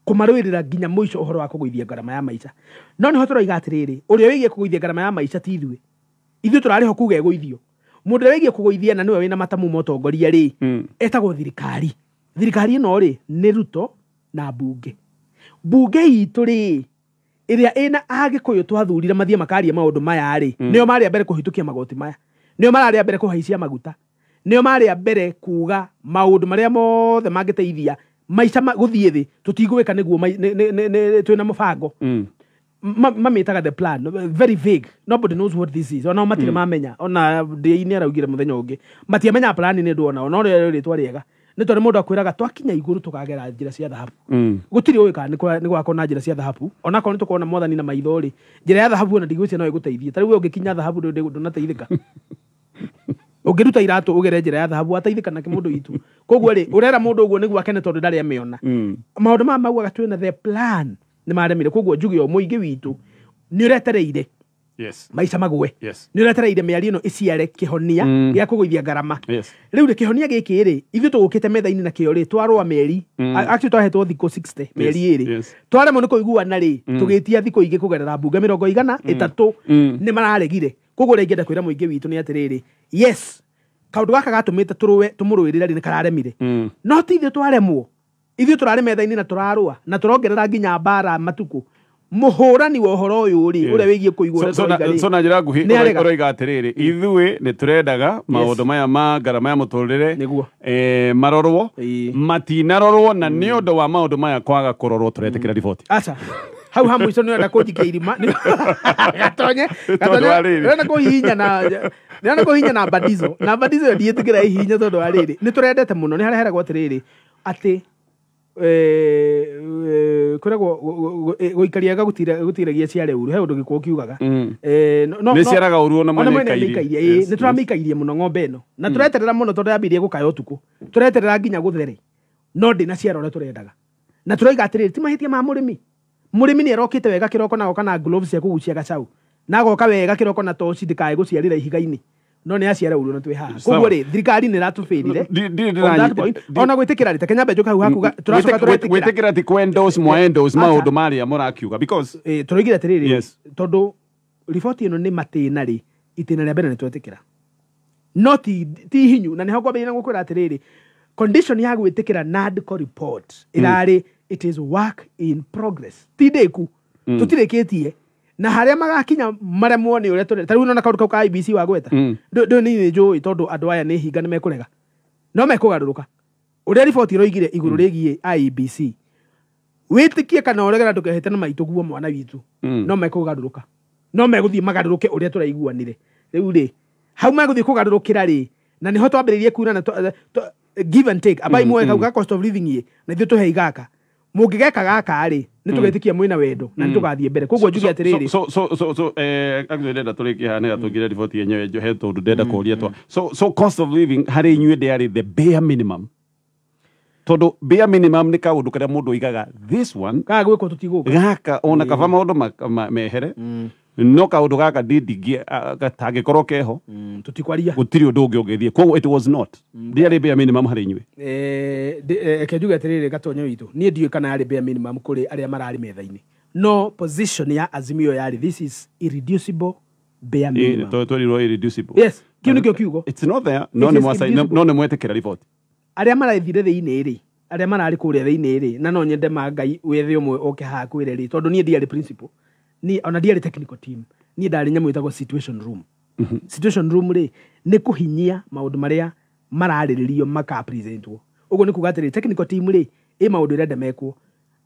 kũmarũĩrĩra nginya mũico ũhoro wa kũgũithia ngarama ya maica. No nĩho tũroiga atĩrĩrĩ, ũrĩa wĩgiĩ kũgũithia ngarama ya maica ti ithuĩ. Ithuĩ tũrarĩho kuga ĩgũithio. Mũndũ ũrĩa wĩgiĩ kũgũithia na nĩwe wĩna matamu ma ũtongoria rĩ, etagwo thirikari. Thirikari ĩno rĩ, nĩ Ruto na mbunge. Mbunge itũ rĩ, ĩrĩa ĩna Agĩkũyũ twathurire mathiĩ makarie maũndũ maya rĩ, nĩo marĩ a mbere kũhĩtũkia magoti maya. Nĩo mararĩ a mbere kũhaicia maguta. Nĩo marĩ a mbere kuga maũndũ marĩa mothe mangĩteithia maica gũthiĩ thĩ tũtigwĩka nĩguo twĩna mũbango. Mamĩtaga the plan, very vague, nobody knows what this is. Ona matirĩ mamenya, ona ndĩ-inĩ araugire mũthenya ũngĩ matiamenya plan nĩ ndũ onao, no rĩo rĩtwa rĩega nĩ tondũ mũndũ akwĩraga twakinya igũrũ tũkagera njĩra cia thahabu. Gũtirĩ ũĩ kana nĩ gwakorwo na njĩra cia thahabu, onakorwo nĩ tũkona mwathani na maitho rĩ, njĩra ya thahabu ona ndigwĩciria no ĩgũteithie. Ta rĩu we ũngĩkinya thahabu ndũnateithĩka. Ũngĩruta iratũ ũgere njĩra ya thahabu wateithĩka na kĩmũndũ witũ. Koguo rĩ, ũrera mũndũ ũguo nĩguo akene tondũ ndarĩ amĩona. Maũndũ maya maugaga twĩna the plan nĩ maremire. Koguo njuge o mũingĩ witũ nĩ ũretereire maica magwe. Nĩ ũretereire mĩario ĩno ĩciare kĩhonia gĩa kũgũithia ngarama. Rĩu rĩ, kĩhonia gĩkĩ rĩ, ithuĩ tũgũkĩte metha-inĩ nakĩo rĩ, twarũa mĩeri. Actually twahetwo thikũ 60, mĩeri ĩrĩ. Twaremwo nĩ kũiguana rĩ, tũgĩtia thikũ ingĩ kũgerera mbunge 103 nĩ mararegire. Koguo ũrĩa ingĩenda kwĩra mũingĩ witũ nĩ atĩrĩrĩ, yes, kaũndũ gaka gatũmĩte tũrũe tũmũrũĩrĩre rĩ, nĩ kararemire. No ti ithuĩ twaremwo. Ithuĩ tũrarĩ metha-inĩ na tũrarũa na tũrongerera nginya mbara matukũ. Mũhũrani wa ũhoro ũyũ rĩ, ũrĩa wĩgiĩ kũigua ũrĩa So na njĩra nguhĩ ũroiga atĩrĩrĩ, ithuĩ nĩ tũrendaga maũndũ maya ma ngarama ya mũtũrĩre marorwo, matinarorwo, na nĩ ũndũ wa maũndũ maya kwaga kũrorwo tũretĩkĩra riboti. Aca. Hau ha mũico nĩ ũrenda kũnjikia irima. Gatonye, ũrenda kũhihinya na nĩ kũhihinya na badizo. Na badizo ĩyo ndiĩtĩkĩra ihihinye tondũ wa rĩrĩ. Nĩ tũrendete mũno, nĩ harĩa heragwo atĩrĩrĩ, atĩ kwĩragwo gũikaria gũtiragia ciare ũru, he ũndũ gĩkũyũ kiugaga. Nĩ ciaraga ũru ona mwene ĩikairie. Nĩ tũramĩikairie mũno ng'ombe ĩno. Na tũreterera mũno tondũ yambirie gũkaya ũtukũ. Tũreterera nginya gũthere. No ndĩnaciara ũrĩa tũrendaga. Na tũroiga atĩrĩrĩ, ti mahĩtia ma mũrĩmi. Mũrĩmi nĩ arokĩte wega kĩroko na agoka na gloves cia kũgucia gacau. Na agoka wega kĩroko na toci ndĩkae gũciarĩra ihiga-inĩ. No nĩ aciara ũru na twĩ haha. Koguo rĩ, thirikari nĩ ĩratũbĩrire. Ona gwĩtĩkĩra rĩ, ta Kenya mbe njũke hau hakuga, tũracoka tũretĩkĩra. Gwĩtĩkĩra ti kwendos mwaendos maũndũ marĩa mũrakiuga because tũroigire atĩrĩrĩ, tondũ riboti ĩno nĩ matĩna rĩ, itĩna rĩa mbere nĩ twetĩkĩra. No ti hinyu, na nĩho ngwambĩrĩria na gũkwĩra atĩrĩrĩ, condition ya gwĩtĩkĩra NADCO report ĩrarĩ it is work in progress. Ti ndĩku, tũtirĩkĩtie. Na harĩa magakinya maremwo nĩ ũrĩa tũrĩ. Ta rĩu nona kaũndũ kau ka IBC wa gweta. Ndũ nĩ njũĩ tondũ andũ aya nĩ hinga nĩ mekũrega. No mekũgarũrũka. Ũrĩa riboti ĩroigire igũrũ rĩgiĩ IBC. Wĩtĩkie kana ũregera ndũkehĩte na maitũ guo mwana witũ. No mekũgarũrũka. No megũthiĩ magarũrũke ũrĩa tũraiguanire. Rĩu rĩ, hau megũthiĩ kũgarũrũkĩra rĩ, na nĩho twambĩrĩirie kuuna na give and take. Abai muoe kau ga cost of living ĩ, na ithuĩ tũhe igaka. Mũngĩgeka gaka rĩ, nĩ tũgetĩkia mwĩna wendo na nĩ tũgathiĩ mbere. Koguo njuge atĩrĩrĩ, so actually ndenda tũrĩkie haha nĩgetha tũingĩre riboti yenyewe he tondũ ndenda kũũria twa. So cost of living harĩ inyuĩ ndĩarĩ the bare minimum. Tondũ bare minimum nĩ kaũndũ karĩa mũndũ oigaga this one kaga gwĩkwo tũtigũka. Gaka ona kaba maũndũ mehere. No kaũndũ gaka gatangĩkorwo keho tũtikwaria. Gũtirĩ ũndũ ũngĩ ũngĩthiĩ. Koguo it was not. Ndĩarĩ bare minimum harĩ inyuĩ. Reke njuge atĩrĩrĩ Gatonyo witũ, niĩ ndiũĩ kana yarĩ bare minimum kũrĩ arĩa mararĩ metha-inĩ. No position ya Azimio yarĩ this is irreducible bare minimum. Twerirwo irreducible. Yes, kĩu nĩkĩo kiugo. It's not there. No nĩ mwetĩkĩra riboti. Arĩa marathire thĩinĩ rĩ, arĩa mararĩ kũrĩa thĩinĩ rĩ, na no nyende ma Ngai wethe ũmwe oke haha kwĩre rĩ, tondũ niĩ ndiarĩ principal. Ni ona ndiarĩ technical team. Niĩ ndarĩ nyamũ ĩtagwo situation room. Situation room rĩ, nĩ kũhinyia maũndũ marĩa mararĩrĩrio makapresentwo. Ũguo nĩ kuga atĩrĩrĩ, technical team rĩ, ĩ maũndũ ĩrenda mekwo.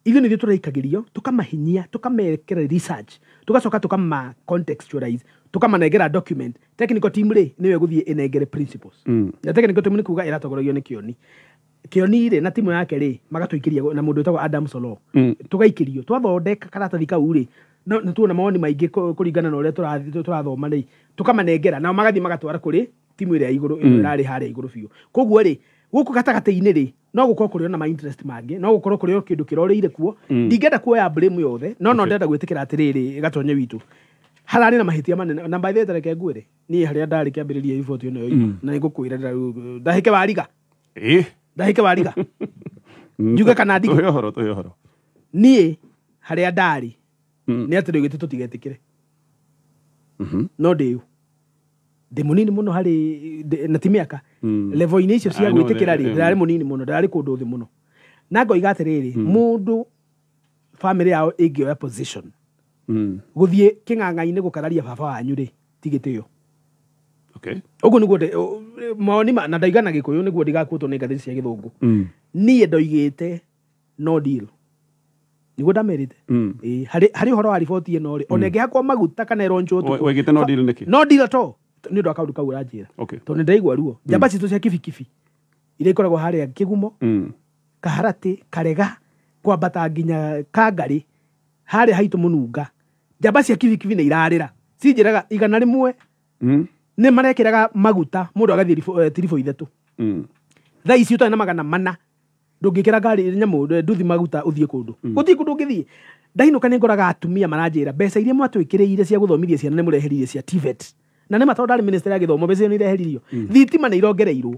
Ithuĩ nĩthuĩ tũraikagĩrio, tũkamahinyia, tũkamekĩra research, tũgacoka tũkama contextualize, tũkamanengera document. Technical team rĩ, nĩyo ĩgũthiĩ ĩnengere principles. Na technical team nĩ kuga ĩratongoragio nĩ Kĩoni. Kĩoni rĩ na timu yake rĩ magatũikĩria na mũndũ wĩtagwo Adam Solo. Tũgaikĩrio twathondeka karatathi kau rĩ no nĩ tuona mawoni maingĩ kũringana na ũrĩa tũrathoma rĩ tũkamanengera nao magathiĩ magatwara kũrĩ timu ĩrĩa igũrũ ĩno ĩrarĩ harĩa igũrũ biũ. Koguo rĩ gũkũ gatagatĩ-inĩ rĩ no gũkorwo kũrĩ ona ma interest mangĩ, no gũkorwo kũrĩ o kĩndũ kĩrorĩire kuo. Ndingĩenda kuoya blame yothe, no no ndĩrenda gwĩtĩkĩra atĩrĩrĩ Gatonye witũ hararĩ na mahĩtia manene. Na by the way tareke ngwĩre niĩ harĩa ndarĩ kĩambĩrĩria riboti ĩno yoima na nĩngũkwĩra ndahĩke wariga. Ndahĩke wariga njuge kana ndige. Tũhe ũhoro, tũhe ũhoro. Niĩ harĩa ndarĩ nĩ atĩ ndoigĩte tũtigetĩkĩre. No ndĩũ ndĩ mũnini mũno harĩ na ti mĩaka level-inĩ icio cia gwĩtĩkĩra rĩ ndĩrarĩ mũnini mũno, ndĩrarĩ kũndũ thĩ mũno. Na ngoiga atĩrĩrĩ mũndũ family yao ĩngĩoya position gũthiĩ kĩng'ang'a-inĩ gũkararia baba wanyu rĩ ti gĩtĩo. Ũguo nĩguo mawoni na ndaiga na Gĩkũyũ nĩguo ndigakuotwo nĩ ngathĩti cia Gĩthũngũ. Niĩ ndoigĩte no deal. Nĩguo ndamerĩte. Harĩ ũhoro wa riboti ĩno rĩ ona ĩngĩhakwo maguta kana ĩronjwo ũtukũ. Waigĩte no deal nĩkĩ? No deal at all. Nĩ ũndũ wa kaũndũ kau ũranjĩra. Tondũ nĩ ndaigua ruo. Njamba citũ cia kibikibi iria ikoragwo harĩa Kĩgumo, Kaharatĩ, Karega, kwambata nginya Kangarĩ, harĩa haitũ Mũnunga. Njamba cia kibikibi nĩ irarĩra. Cinjĩraga 100 nĩ marekĩraga maguta mũndũ agathiĩ tiribũ 3. Thaa ici ũtarĩ na 400 ndũngĩkĩra ngari nyamũ nduthi maguta ũthiĩ kũndũ. Gũtirĩ kũndũ ũngĩthiĩ. Ndainũka nĩ ngoraga atumia maranjĩra mbeca iria mwatwĩkĩrĩire cia gũthomithia ciana nĩ mũreheririe cia TVET. Na nĩ ma tondũ ndarĩ minister ya gĩthomo mbeca icio nĩ ireheririo. Thitima nĩ irongereirwo.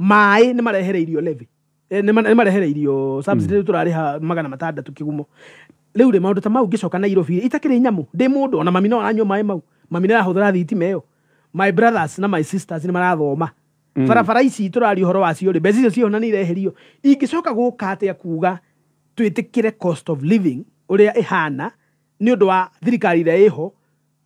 Maĩ nĩ marehereirio levy. Nĩ marehereirio subsidy tũrarĩha 600 Kĩgumo. Rĩu rĩ maũndũ ta mau ngĩcoka Nairobi itakĩrĩ nyamũ ndĩ mũndũ ona mami no aranyua maĩ mau. Mami nĩ arahũthĩra thitima ĩyo. My brothers na my sisters nĩ marathoma. Barabara ici tũraria ũhoro wacio rĩ mbeca icio ciona nĩ ireherio. Ingĩcoka gũka atĩa kuga twĩtĩkĩre cost of living ũrĩa ĩhana nĩ ũndũ wa thirikari ĩrĩa ĩho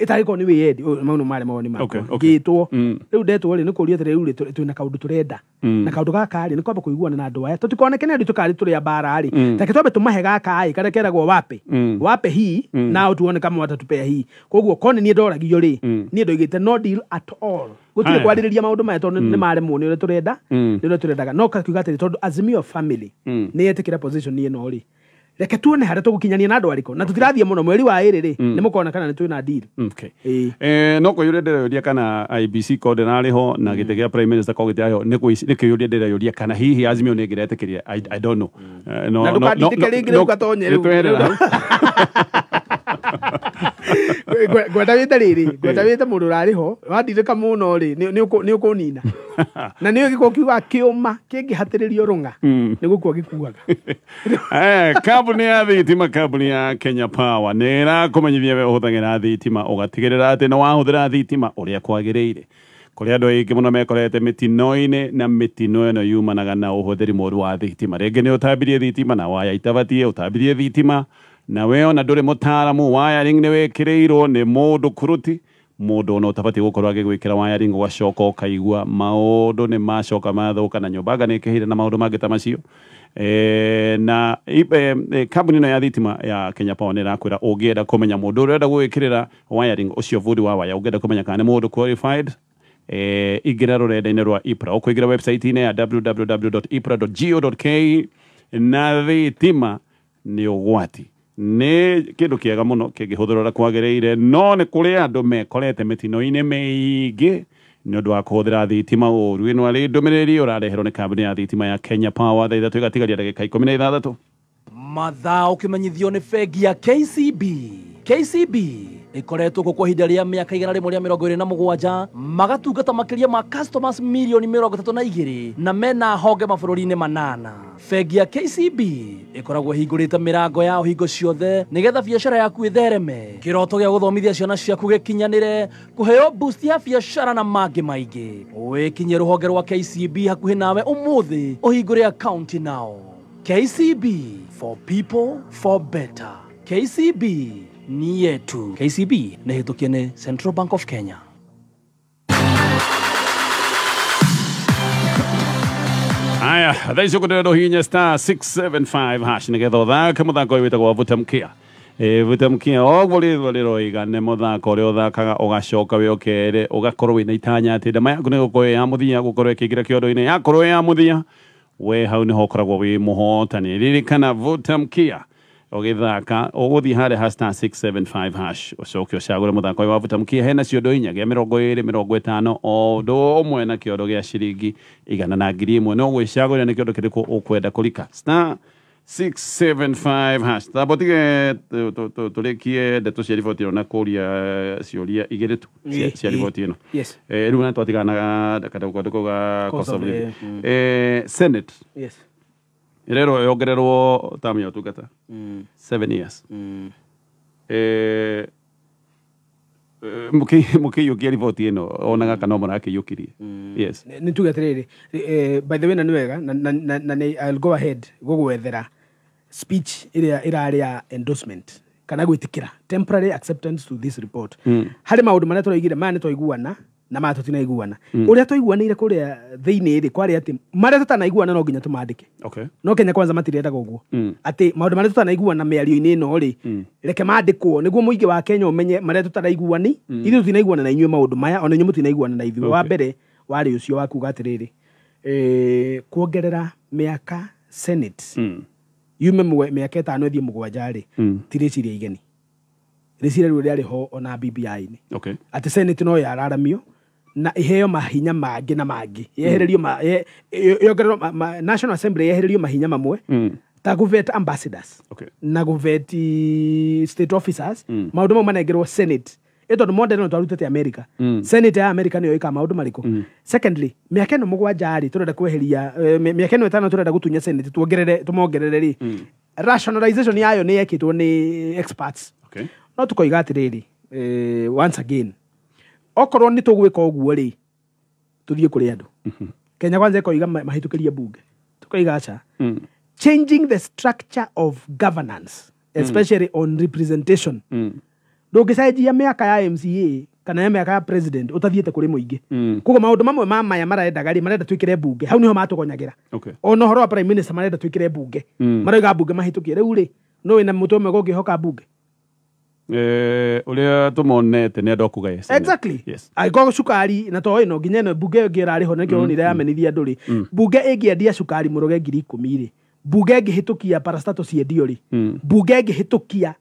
ĩtarĩkorwo nĩ wĩyendi. Mau nĩ marĩ mawoni makwa. Ngĩtwo rĩu ndetwo rĩ nĩ kũũria atĩrĩ rĩu rĩ twĩna kaũndũ tũrenda. Na kaũndũ gaka rĩ nĩ kwamba kũiguana na andũ aya tũtikoneke nĩ andũ tũkarĩ tũrĩ mbara rĩ take twambe tũmahe gaka ĩ karĩa keragwo wape wape hii nao tuone kama watatupea hii. Koguo kone niĩ ndoragio rĩ niĩ ndoigĩte no deal at all. Gũtirĩ kwarĩrĩria maũndũ maya tondũ nĩ maremwo nĩ ũrĩa tũrenda nĩ ũrĩa tũrendaga. No kakiuga atĩrĩ tondũ Azimio family nĩ yetĩkĩra position ĩno rĩ reke tuone harĩa tũgũkinyania na andũ arĩkũ na tũtirathiĩ mũno mweri wa 2 rĩ nĩ mũkona kana nĩ twĩna deal. No kũyũria ndĩreyũria kana IBC ko ndĩrarĩ ho na gĩtĩ gĩa prime minister ko gĩtirarĩ ho nĩ kũyũria ndĩreyũria kana hihi Azimio nĩ ĩngĩretĩkĩria. I don't know. Na ndũkandindĩke rĩngĩ rĩu gatonye rĩu. Ngwenda wĩte rĩrĩ ngwenda wĩte mũndũ ũrarĩ ho wandindĩka mũno rĩ nĩ ũkũnina. Na nĩ gĩko kiuga kĩũma kĩngĩhatĩrĩrio rũng'a nĩ gũkua gĩkuaga. Kambuni ya thitima kambuni ya Kenya Power nĩ ĩrakũmenyithia we ũhũthagĩra thitima ũgatigĩrĩra atĩ nĩ wahũthĩra thitima ũrĩa kwagĩrĩire. Kũrĩ andũ aingĩ mũno mekorete mĩtino-inĩ na mĩtino ĩno yumanaga na ũhũthĩri mũru wa thitima. Rĩngĩ nĩ ũtambirie thitima na waya itabatiĩ, ũtambirie thitima na we ona ndũrĩ mũtaaramu, wiring nĩ wĩkĩrĩirwo nĩ mũndũ kuruti mũndũ ona ũtabatiĩ gũkorwo agĩgwĩkĩra wiring ũgacoka ũkaigua maũndũ nĩ macoka mathũka na nyũmba anga nĩ ĩkĩhire na maũndũ mangĩ ta macio. Na kambuni ĩno ya thitima ya Kenya Power nĩ ĩrakwĩra ũngĩenda kũmenya mũndũ ũrĩa ũrenda gwĩkĩrĩra wiring ũcio bundi wa waya ũngĩenda kũmenya kana nĩ mũndũ qualified ingĩra rũrenda-inĩ rwa IPRA ũkũingĩra website-inĩ ya www.ipra.go.ke na thitima nĩ ũgwati nĩ kĩndũ kĩega mũno kĩngĩhũthĩrwo ũrĩa kwagĩrĩire no nĩ kũrĩ andũ mekorete mĩtino-inĩ mĩingĩ nĩ ũndũ wa kũhũthĩra thitima ũru. Ĩno arĩ ndũmĩrĩri ũrareherwo nĩ kambuni ya thitima ya Kenya Power thaa 3 ĩgatigaria ndagĩka 16. Mathaa ũkĩmenyithio nĩ bengi ya KCB. KCB ĩkoretwo gũkũ ihinda rĩa mĩaka 127 magatungata makĩria ma customers milioni 32 na mena honge mabũrũri-inĩ 8. Bengi ya KCB ĩkoragwo ĩhingũrĩte mĩrango yao hingo ciothe nĩgetha biacara yaku ĩthereme, kĩroto gĩa gũthomithia ciana ciaku gĩkinyanĩre, kũheo boost ya biacara na mangĩ maingĩ. Wĩkinyie rũhonge rwa KCB hakuhĩ nawe ũmũthĩ ũhingũre akaunti nao. KCB, for people for better. KCB ni yetu. KCB nĩ hĩtũkie nĩ Central Bank of Kenya. Aya, thaa ici ũkũndĩrĩra hinya star 675 hash nĩgetha ũthake mũthako ũyũ wĩtagwo wa Vuta Mkia. Vuta Mkia ũguo rĩtwa rĩroiga nĩ mũthako ũrĩa ũthakaga ũgacoka wĩokere ũgakorwo wĩna itanya atĩ ndama yaku nĩ gũkorwo ĩ ya mũthia gũkorwo ĩkĩingĩra kĩondo-inĩ yakorwo ĩ ya mũthia We hau niho ukoragwo wi muhotani. Ririkana vuta mkia ũgĩthaka ũgũthiĩ harĩa ha star 675 hash ũcoke ũcagũre mũthako ũyũ wa vuta mkia. Hena ciondo inya gĩa 20, 50 o ũndũ ũmwe na kĩondo gĩa ciringi 100 na 1,000. No gwĩcagũrĩra nĩ kĩondo kĩrĩkũ ũkwenda kũrika. Star 675 hash. Thambo tige tũrĩkie ndeto cia riboti ĩno na kũria ciũria igĩrĩ tu cia riboti ĩno. Yes. Rĩu na twatigana kadogo ga cost of living. Senate. Yes. Ĩrerwo yongererwo term ya ũtungata 7 years. Mũkĩiyũkia riboti ĩno onaga kana mũrakĩiyũkirie. Yes. Nĩ tuge atĩrĩrĩ, by the way, na nĩ wega na nĩ I'll go ahead gũgwethera speech ĩrĩa ĩrarĩ ya endorsement kana gwĩtĩkĩra temporary acceptance to this report. Harĩ maũndũ marĩa tũraigire maya nĩ twaiguana na maya tũtinaiguana. Ũrĩa twaiguanĩire kũrĩa thĩinĩ rĩ kwarĩ atĩ marĩa tũtanaiguana no nginya tũmandĩke. Okay. No Kenya Kwanza matirendaga ũguo. Atĩ maũndũ marĩa tũtanaiguana mĩario-inĩ ĩno rĩ reke mandĩkwo nĩguo mũingĩ wa Kenya ũmenye marĩa tũtaraiguani. Ithuĩ tũtinaiguana na inyuĩ maũndũ maya, ona inyuĩ mũtinaiguana na ithuĩ. Wa mbere warĩ ũcio wa kuga atĩrĩrĩ, kuongerera mĩaka Senate yume mĩaka 5 ĩthiĩ 7 rĩ, ti rĩciria igeni. Rĩciria rĩu rĩarĩ ho ona BBI-inĩ. Okay. Atĩ Senate no yararamio na iheo mahinya mangĩ na mangĩ. Yehererio yongererwo National Assembly yehererio mahinya mamwe ta gũvet ambassadors. Okay. Na gũvet state officers. Maũndũ mau manengerwo Senate. Ĩ tondũ model ĩno twarutĩte America. Senate ya America nĩyo ĩkaga maũndũ marĩkũ. Secondly, mĩaka ĩno 7 rĩ tũrenda kweheria mĩaka ĩno 5 tũrenda gũtunya Senate tuongerere tũmongerere rĩ. Rationalization yayo nĩ yekĩtwo nĩ experts. Okay. No tũkoiga atĩrĩrĩ, once again, okorwo nĩ tũgwĩka ũguo rĩ, tũthiĩ kũrĩ andũ. Kenya Kwanza ĩkoiga mahĩtũkĩrie bunge. Tũkoiga aca. Changing the structure of governance, especially on representation. Ndũngĩcenjia mĩaka ya MCA kana ya mĩaka ya president ũtathiĩte kũrĩ mũingĩ. Koguo maũndũ mamwe ma maya marendaga rĩ, marenda twĩkĩre bunge. Hau niho matũgonyagĩra. Okay. Ona ũhoro wa prime minister marenda twĩkĩre bunge. Marauga bunge mahĩtũkie. Rĩu rĩ, no wĩna mũtwe ũmwe ũngĩhoka bunge. Ũrĩa tũmonete nĩ andũ a kũgaya Senate. Exactly. Yes. Angĩkorwo cukari na to ĩno nginya ĩno bunge ĩngĩ ĩrarĩ ho nĩkĩo wonire yamenithia andũ rĩ, bunge ĩngĩendia cukari mũroge 10,000 rĩ, bunge ĩngĩhĩtũkia parastatal ciendio rĩ, bunge ĩngĩhĩtũkia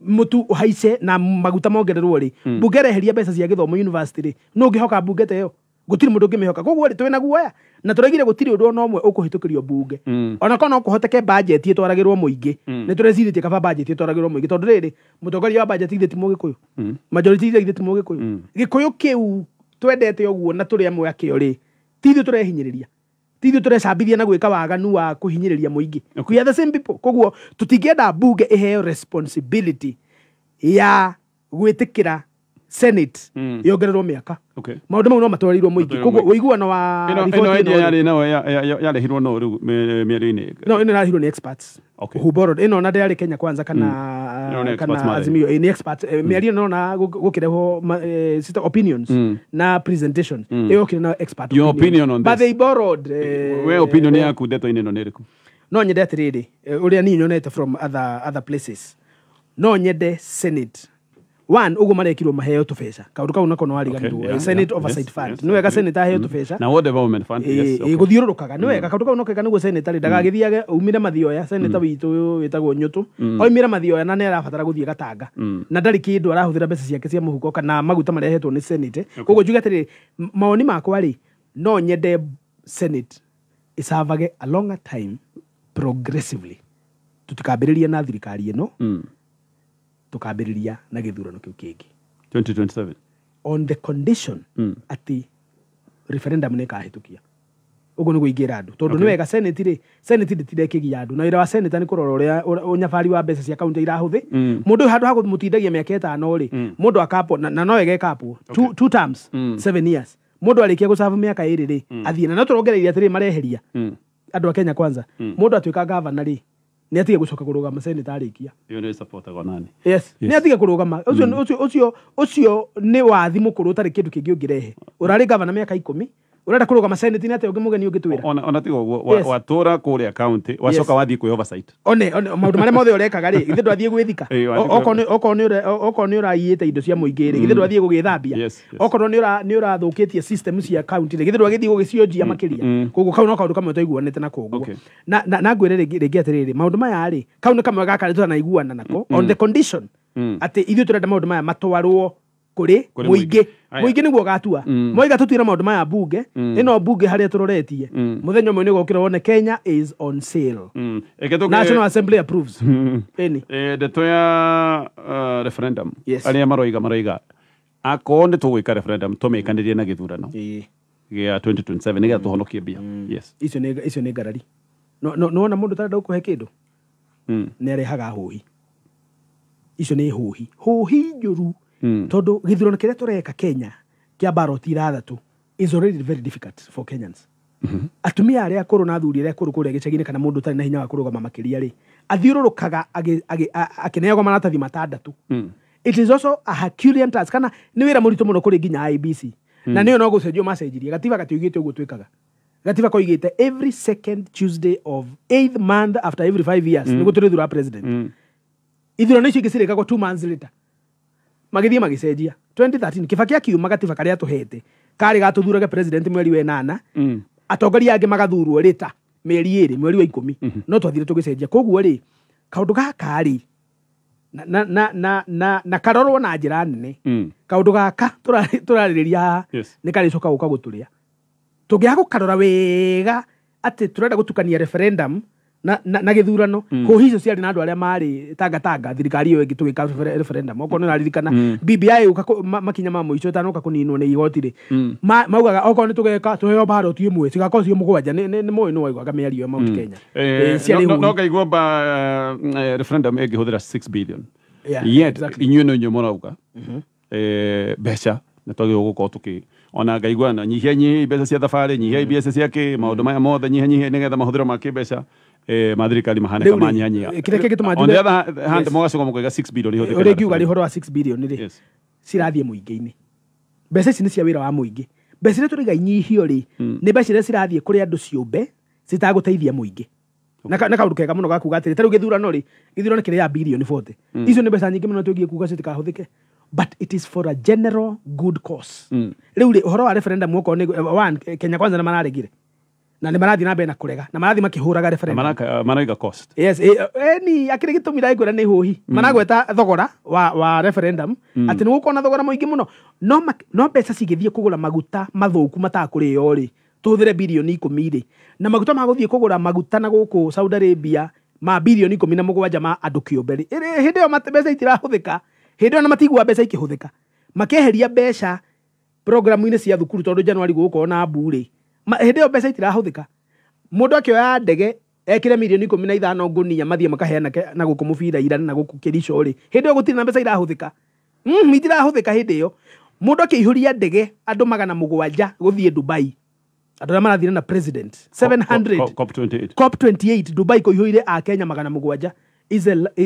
mũtu ũhaice na maguta mongererwo rĩ, bunge ĩreheria mbeca cia gĩthomo university rĩ, nũ ũngĩhoka bunge ta ĩyo? Gũtirĩ mũndũ ũngĩmĩhoka. Koguo rĩ, twĩna guoya na tũraigire gũtirĩ ũndũ ona ũmwe ũkũhĩtũkĩrio bunge. Ona korwo no kũhoteke budget ĩtwaragĩrwo mũingĩ, nĩ tũrecirĩtie kaba budget ĩtwaragĩrwo mũingĩ, tondũ rĩrĩ mũtongoria wa budget ithe ti Mũgĩkũyũ, majority ithe ti Mũgĩkũyũ. Gĩkũyũ kĩu twendete ũguo na tũrĩ amwe akĩo rĩ, ti ithuĩ tũrehinyĩrĩria, ti ithuĩ tũrecambithia na gwĩka waganu wa kũhinyĩrĩria mũingĩ. We are the same people. Koguo tũtingĩenda bunge ĩheo responsibility ya gwĩtĩkĩra Senate yongererwo mĩaka. Okay. Maũndũ mau no matwarĩirwo mũingĩ. Koguo ũiguano wa riboti ĩno yarĩ nao yarehirwo no rĩu mĩario-inĩ. No ĩno ĩrarehirwo nĩ experts. Okay. Who borrowed ĩno na ndĩarĩ Kenya Kwanza kana kana Azimio, nĩ experts. Mĩario ĩno na gũkĩrehwo opinions na presentation. Ĩyo kĩrĩ na expert opinion. Your opinion on this. But they borrowed. We opinion yaku ndeto-inĩ ĩno nĩ ĩrĩkũ? No nyende atĩrĩrĩ, ũrĩa niĩ nyonete from other places. No nyende Senate. One, ugo marekirwo maheo tũbeca. Kaũndũ kau nako no wariganĩrwo. Senate Oversight Fund. Nĩ wega Senate aheo tũbeca. Na World Development Fund. Yes. Gũthiũrũrũkaga. Nĩ wega kaũndũ kau no kega nĩguo Senate rĩ ndagagĩthiage umire mathioya. Senate witũ wĩtagwo Nyũtũ. Oimire mathioya na nĩ arabatara gũthiĩ Gatanga. Na ndarĩ kĩndũ arahũthĩra mbeca ciake cia mũhuko kana maguta marĩa ahetwo nĩ Senate. Koguo njuge atĩrĩrĩ, mawoni makwa rĩ, no nyende Senate ĩcavage a longer time progressively. Tũtikambĩrĩria na thirikari ĩno. Tukambĩrĩria na gĩthurano kĩu kĩngĩ 2027 on the condition atĩ referendum nĩ ĩkahĩtũkia. Ũguo nĩguo ingĩra andũ, tondũ nĩ wega Senate rĩ, Senate ndĩtirekegia andũ na wĩra wa Senate nĩ kũrora ũrĩa ũnyabari wa mbeca cia kaunti irahũthĩ. Mũndũ ũyũ handũ ha kũmũtindagia mĩaka 5 rĩ, mũndũ akapwo na no ĩgekapwo 2 terms 7 years. Mũndũ arĩkia gũcabu mĩaka 2 rĩ, athiĩ na no tũrongereire atĩrĩ mareheria andũ a Kenya Kwanza. Mũndũ atuĩka governor rĩ, nĩ atige gũcoka kũrũgama Senate arĩkia. Iyo nĩ supportagwo nani? Yes. Nĩ atige kũrũgama. Ũcio ũcio ũcio nĩ wathi mũkũrũ ũtarĩ kĩndũ kĩngĩ ũngĩrehe. Ũrarĩ governor mĩaka 10, Urenda kũrũgama senate nĩ atĩa ũngĩ mũgeni ũngĩtwĩra? Ona tiga ũguo, watũra kũrĩa county, wacoka wathiĩ kwĩ oversight. One maũndũ marĩa mothe ũrekaga rĩ, githĩ ndwathiĩ gwĩthika? Okorwo nĩ ũraiyĩte indo cia mũingĩ rĩ, githĩ ndwathiĩ gũgĩthambia? Okorwo nĩ ũrathũkĩtie system cia county rĩ, githĩ ndwagĩthiĩ gũgĩcionjia makĩria? Koguo kau no kaũndũ kamwe twaiguanĩte nako ũguo. Na ngwĩre rĩngĩ atĩrĩrĩ, maũndũ maya rĩ, kau nĩ kamwe gaka tũtanaiguana nako on the condition atĩ ithuĩ tũrenda maũndũ maya matwarwo kũrĩ mũingĩ. Mũingĩ nĩguo ũgatua. Moiga tũtuĩre maũndũ maya bunge, ĩno bunge harĩa tũroretie. Mũthenya ũmwe nĩũgokĩra wone Kenya is on sale. National Assembly approves. Ĩni. Ndeto ya referendum. Arĩa maroiga akorwo nĩ tũgwĩka referendum tũmĩkanĩrie na gĩthurano gĩa 2027 nĩgetha tũhonokie mbia. Yes. Icio nĩ ngarari. No wona mũndũ ũtarenda gũkũhe kĩndũ nĩ arehaga hũhi. Icio nĩ hũhi. Hũhi njũru. Tondu githurano kiria tureka Kenya kia ballot 6 is already very difficult for Kenyans. Atumia aria akuru na athuri aria akuru kuria gicagi-inĩ kana mundu utari na hinya wa kurugama makiria ri athiũrũrũkaga akĩneagwo maratathi matandatũ. It is also a Herculean task, kana nĩ wĩra mũritũ mũno kũrĩ nginya IEBC. Na nĩyo no gũcenjio macenjirie. Gatiba gatiugĩte ũguo twĩkaga. Gatiba koigĩte every second Tuesday of 8th month after every 5 years nĩguo tũrĩthura president. Ithurano icio ingĩ cirĩkagwo 2 months later. Magithie magicenjia 2013 Kibaki akiuma gatiba karia tuhete kari gatuthurage president mweri wa 8 atongoria angi magathurwo rita mieri 2 mweri wa 10 no twathire tugicenjia. Koguo ri kaundu gaka ri na na na na na karorwo na njira nene. Kaundu gaka turaririria ni karicoka guka guturia tungiaga gukarora wega ati turenda gutukania referendum na githurano. Hũhi icio ciarĩ na andũ arĩa marĩ tangatanga thirikari ĩyo ĩngĩ tũgĩka referendum. Okorwo nĩ ũraririkana BBI yũka makinya ma mũico ĩtanoka kũninwo nĩ igoti rĩ, maugaga okorwo nĩ tũgeka tũheo ballot ĩmwe cigakorwo ciĩ mũgwanja. Nĩ mũĩ nĩ waiguaga mĩario ya Mount Kenya. No ngaigua referendum ĩngĩhũthĩra 6 billion. Yet inyuĩ no inyuĩ mũrauga mbeca nĩ twagĩrĩirwo gũkorwo tũkĩ ona ngaigua na nyihia nyihia mbeca cia thabarĩ, nyihia mbeca cia kĩ maũndũ maya mothe nyihia nyihia nĩgetha mahũthĩro ma kĩmbeca mathirikari mahaneka manyihanyia. On the other hand mũgacoka mũkaiga 6 billion ihũthĩke. Ũrĩa ngiuga rĩ ũhoro wa 6 billion rĩ, cirathiĩ mũingĩ-inĩ. Mbeca ici nĩ cia wĩra wa mũingĩ. Mbeca iria tũraiga inyihio rĩ, nĩ mbeca iria cirathiĩ kũrĩ andũ ciũmbe citagũteithia mũingĩ. Na kaũndũ kega mũno ga kuga atĩrĩ, ta rĩu gĩthurano rĩ, gĩthurano kĩrĩa bilioni 40. Icio nĩ mbeca nyingĩ mũno tũngiĩ kuga citikahũthĩke. But it is for a general good cause. Rĩu rĩ, ũhoro wa referendum okorwo nĩ one Kenya Kwanza nĩ mararegire. Na nĩ marathiĩ na mbere na kũrega na marathiĩ makĩhũraga referendum. Maraiga cost. Yes, ni akĩrĩ gĩtũmi ndagĩkwĩra nĩ hũhi. Maragweta thogora wa referendum atĩ nĩ gũkorwo na thogora mũingĩ mũno. No mbeca cigĩthiĩ kũgũra maguta mathũku matakũrĩo rĩ, tũhũthĩre bilioni 10 rĩ. Na maguta ma gũthiĩ kũgũra maguta na gũkũ Saudi Arabia ma bilioni 17 ma andũ kĩũmbe rĩ. Hĩndĩ ĩyo mbeca itirahũthĩka. Hĩndĩ ĩyo na matigua mbeca ikĩhũthĩka. Makeheria mbeca programu-inĩ cia thukuru tondũ January gũgũkorwo na mbu rĩ. Hĩndĩ ĩyo mbeca itirahũthĩka. Mũndũ akĩoya ndege ekĩre milioni 15 ngũnia mathiĩ makaheana na gũkũ mũbira ira na gũkũ Kericho rĩ. Hĩndĩ ĩyo gũtirĩ na mbeca irahũthĩka. Itirahũthĩka hĩndĩ ĩyo. Mũndũ akĩihũria ndege andũ 700 gũthiĩ Dubai. Andũ arĩa marathire na president 700 COP28. COP28 Dubai kũihũire a Kenya 700.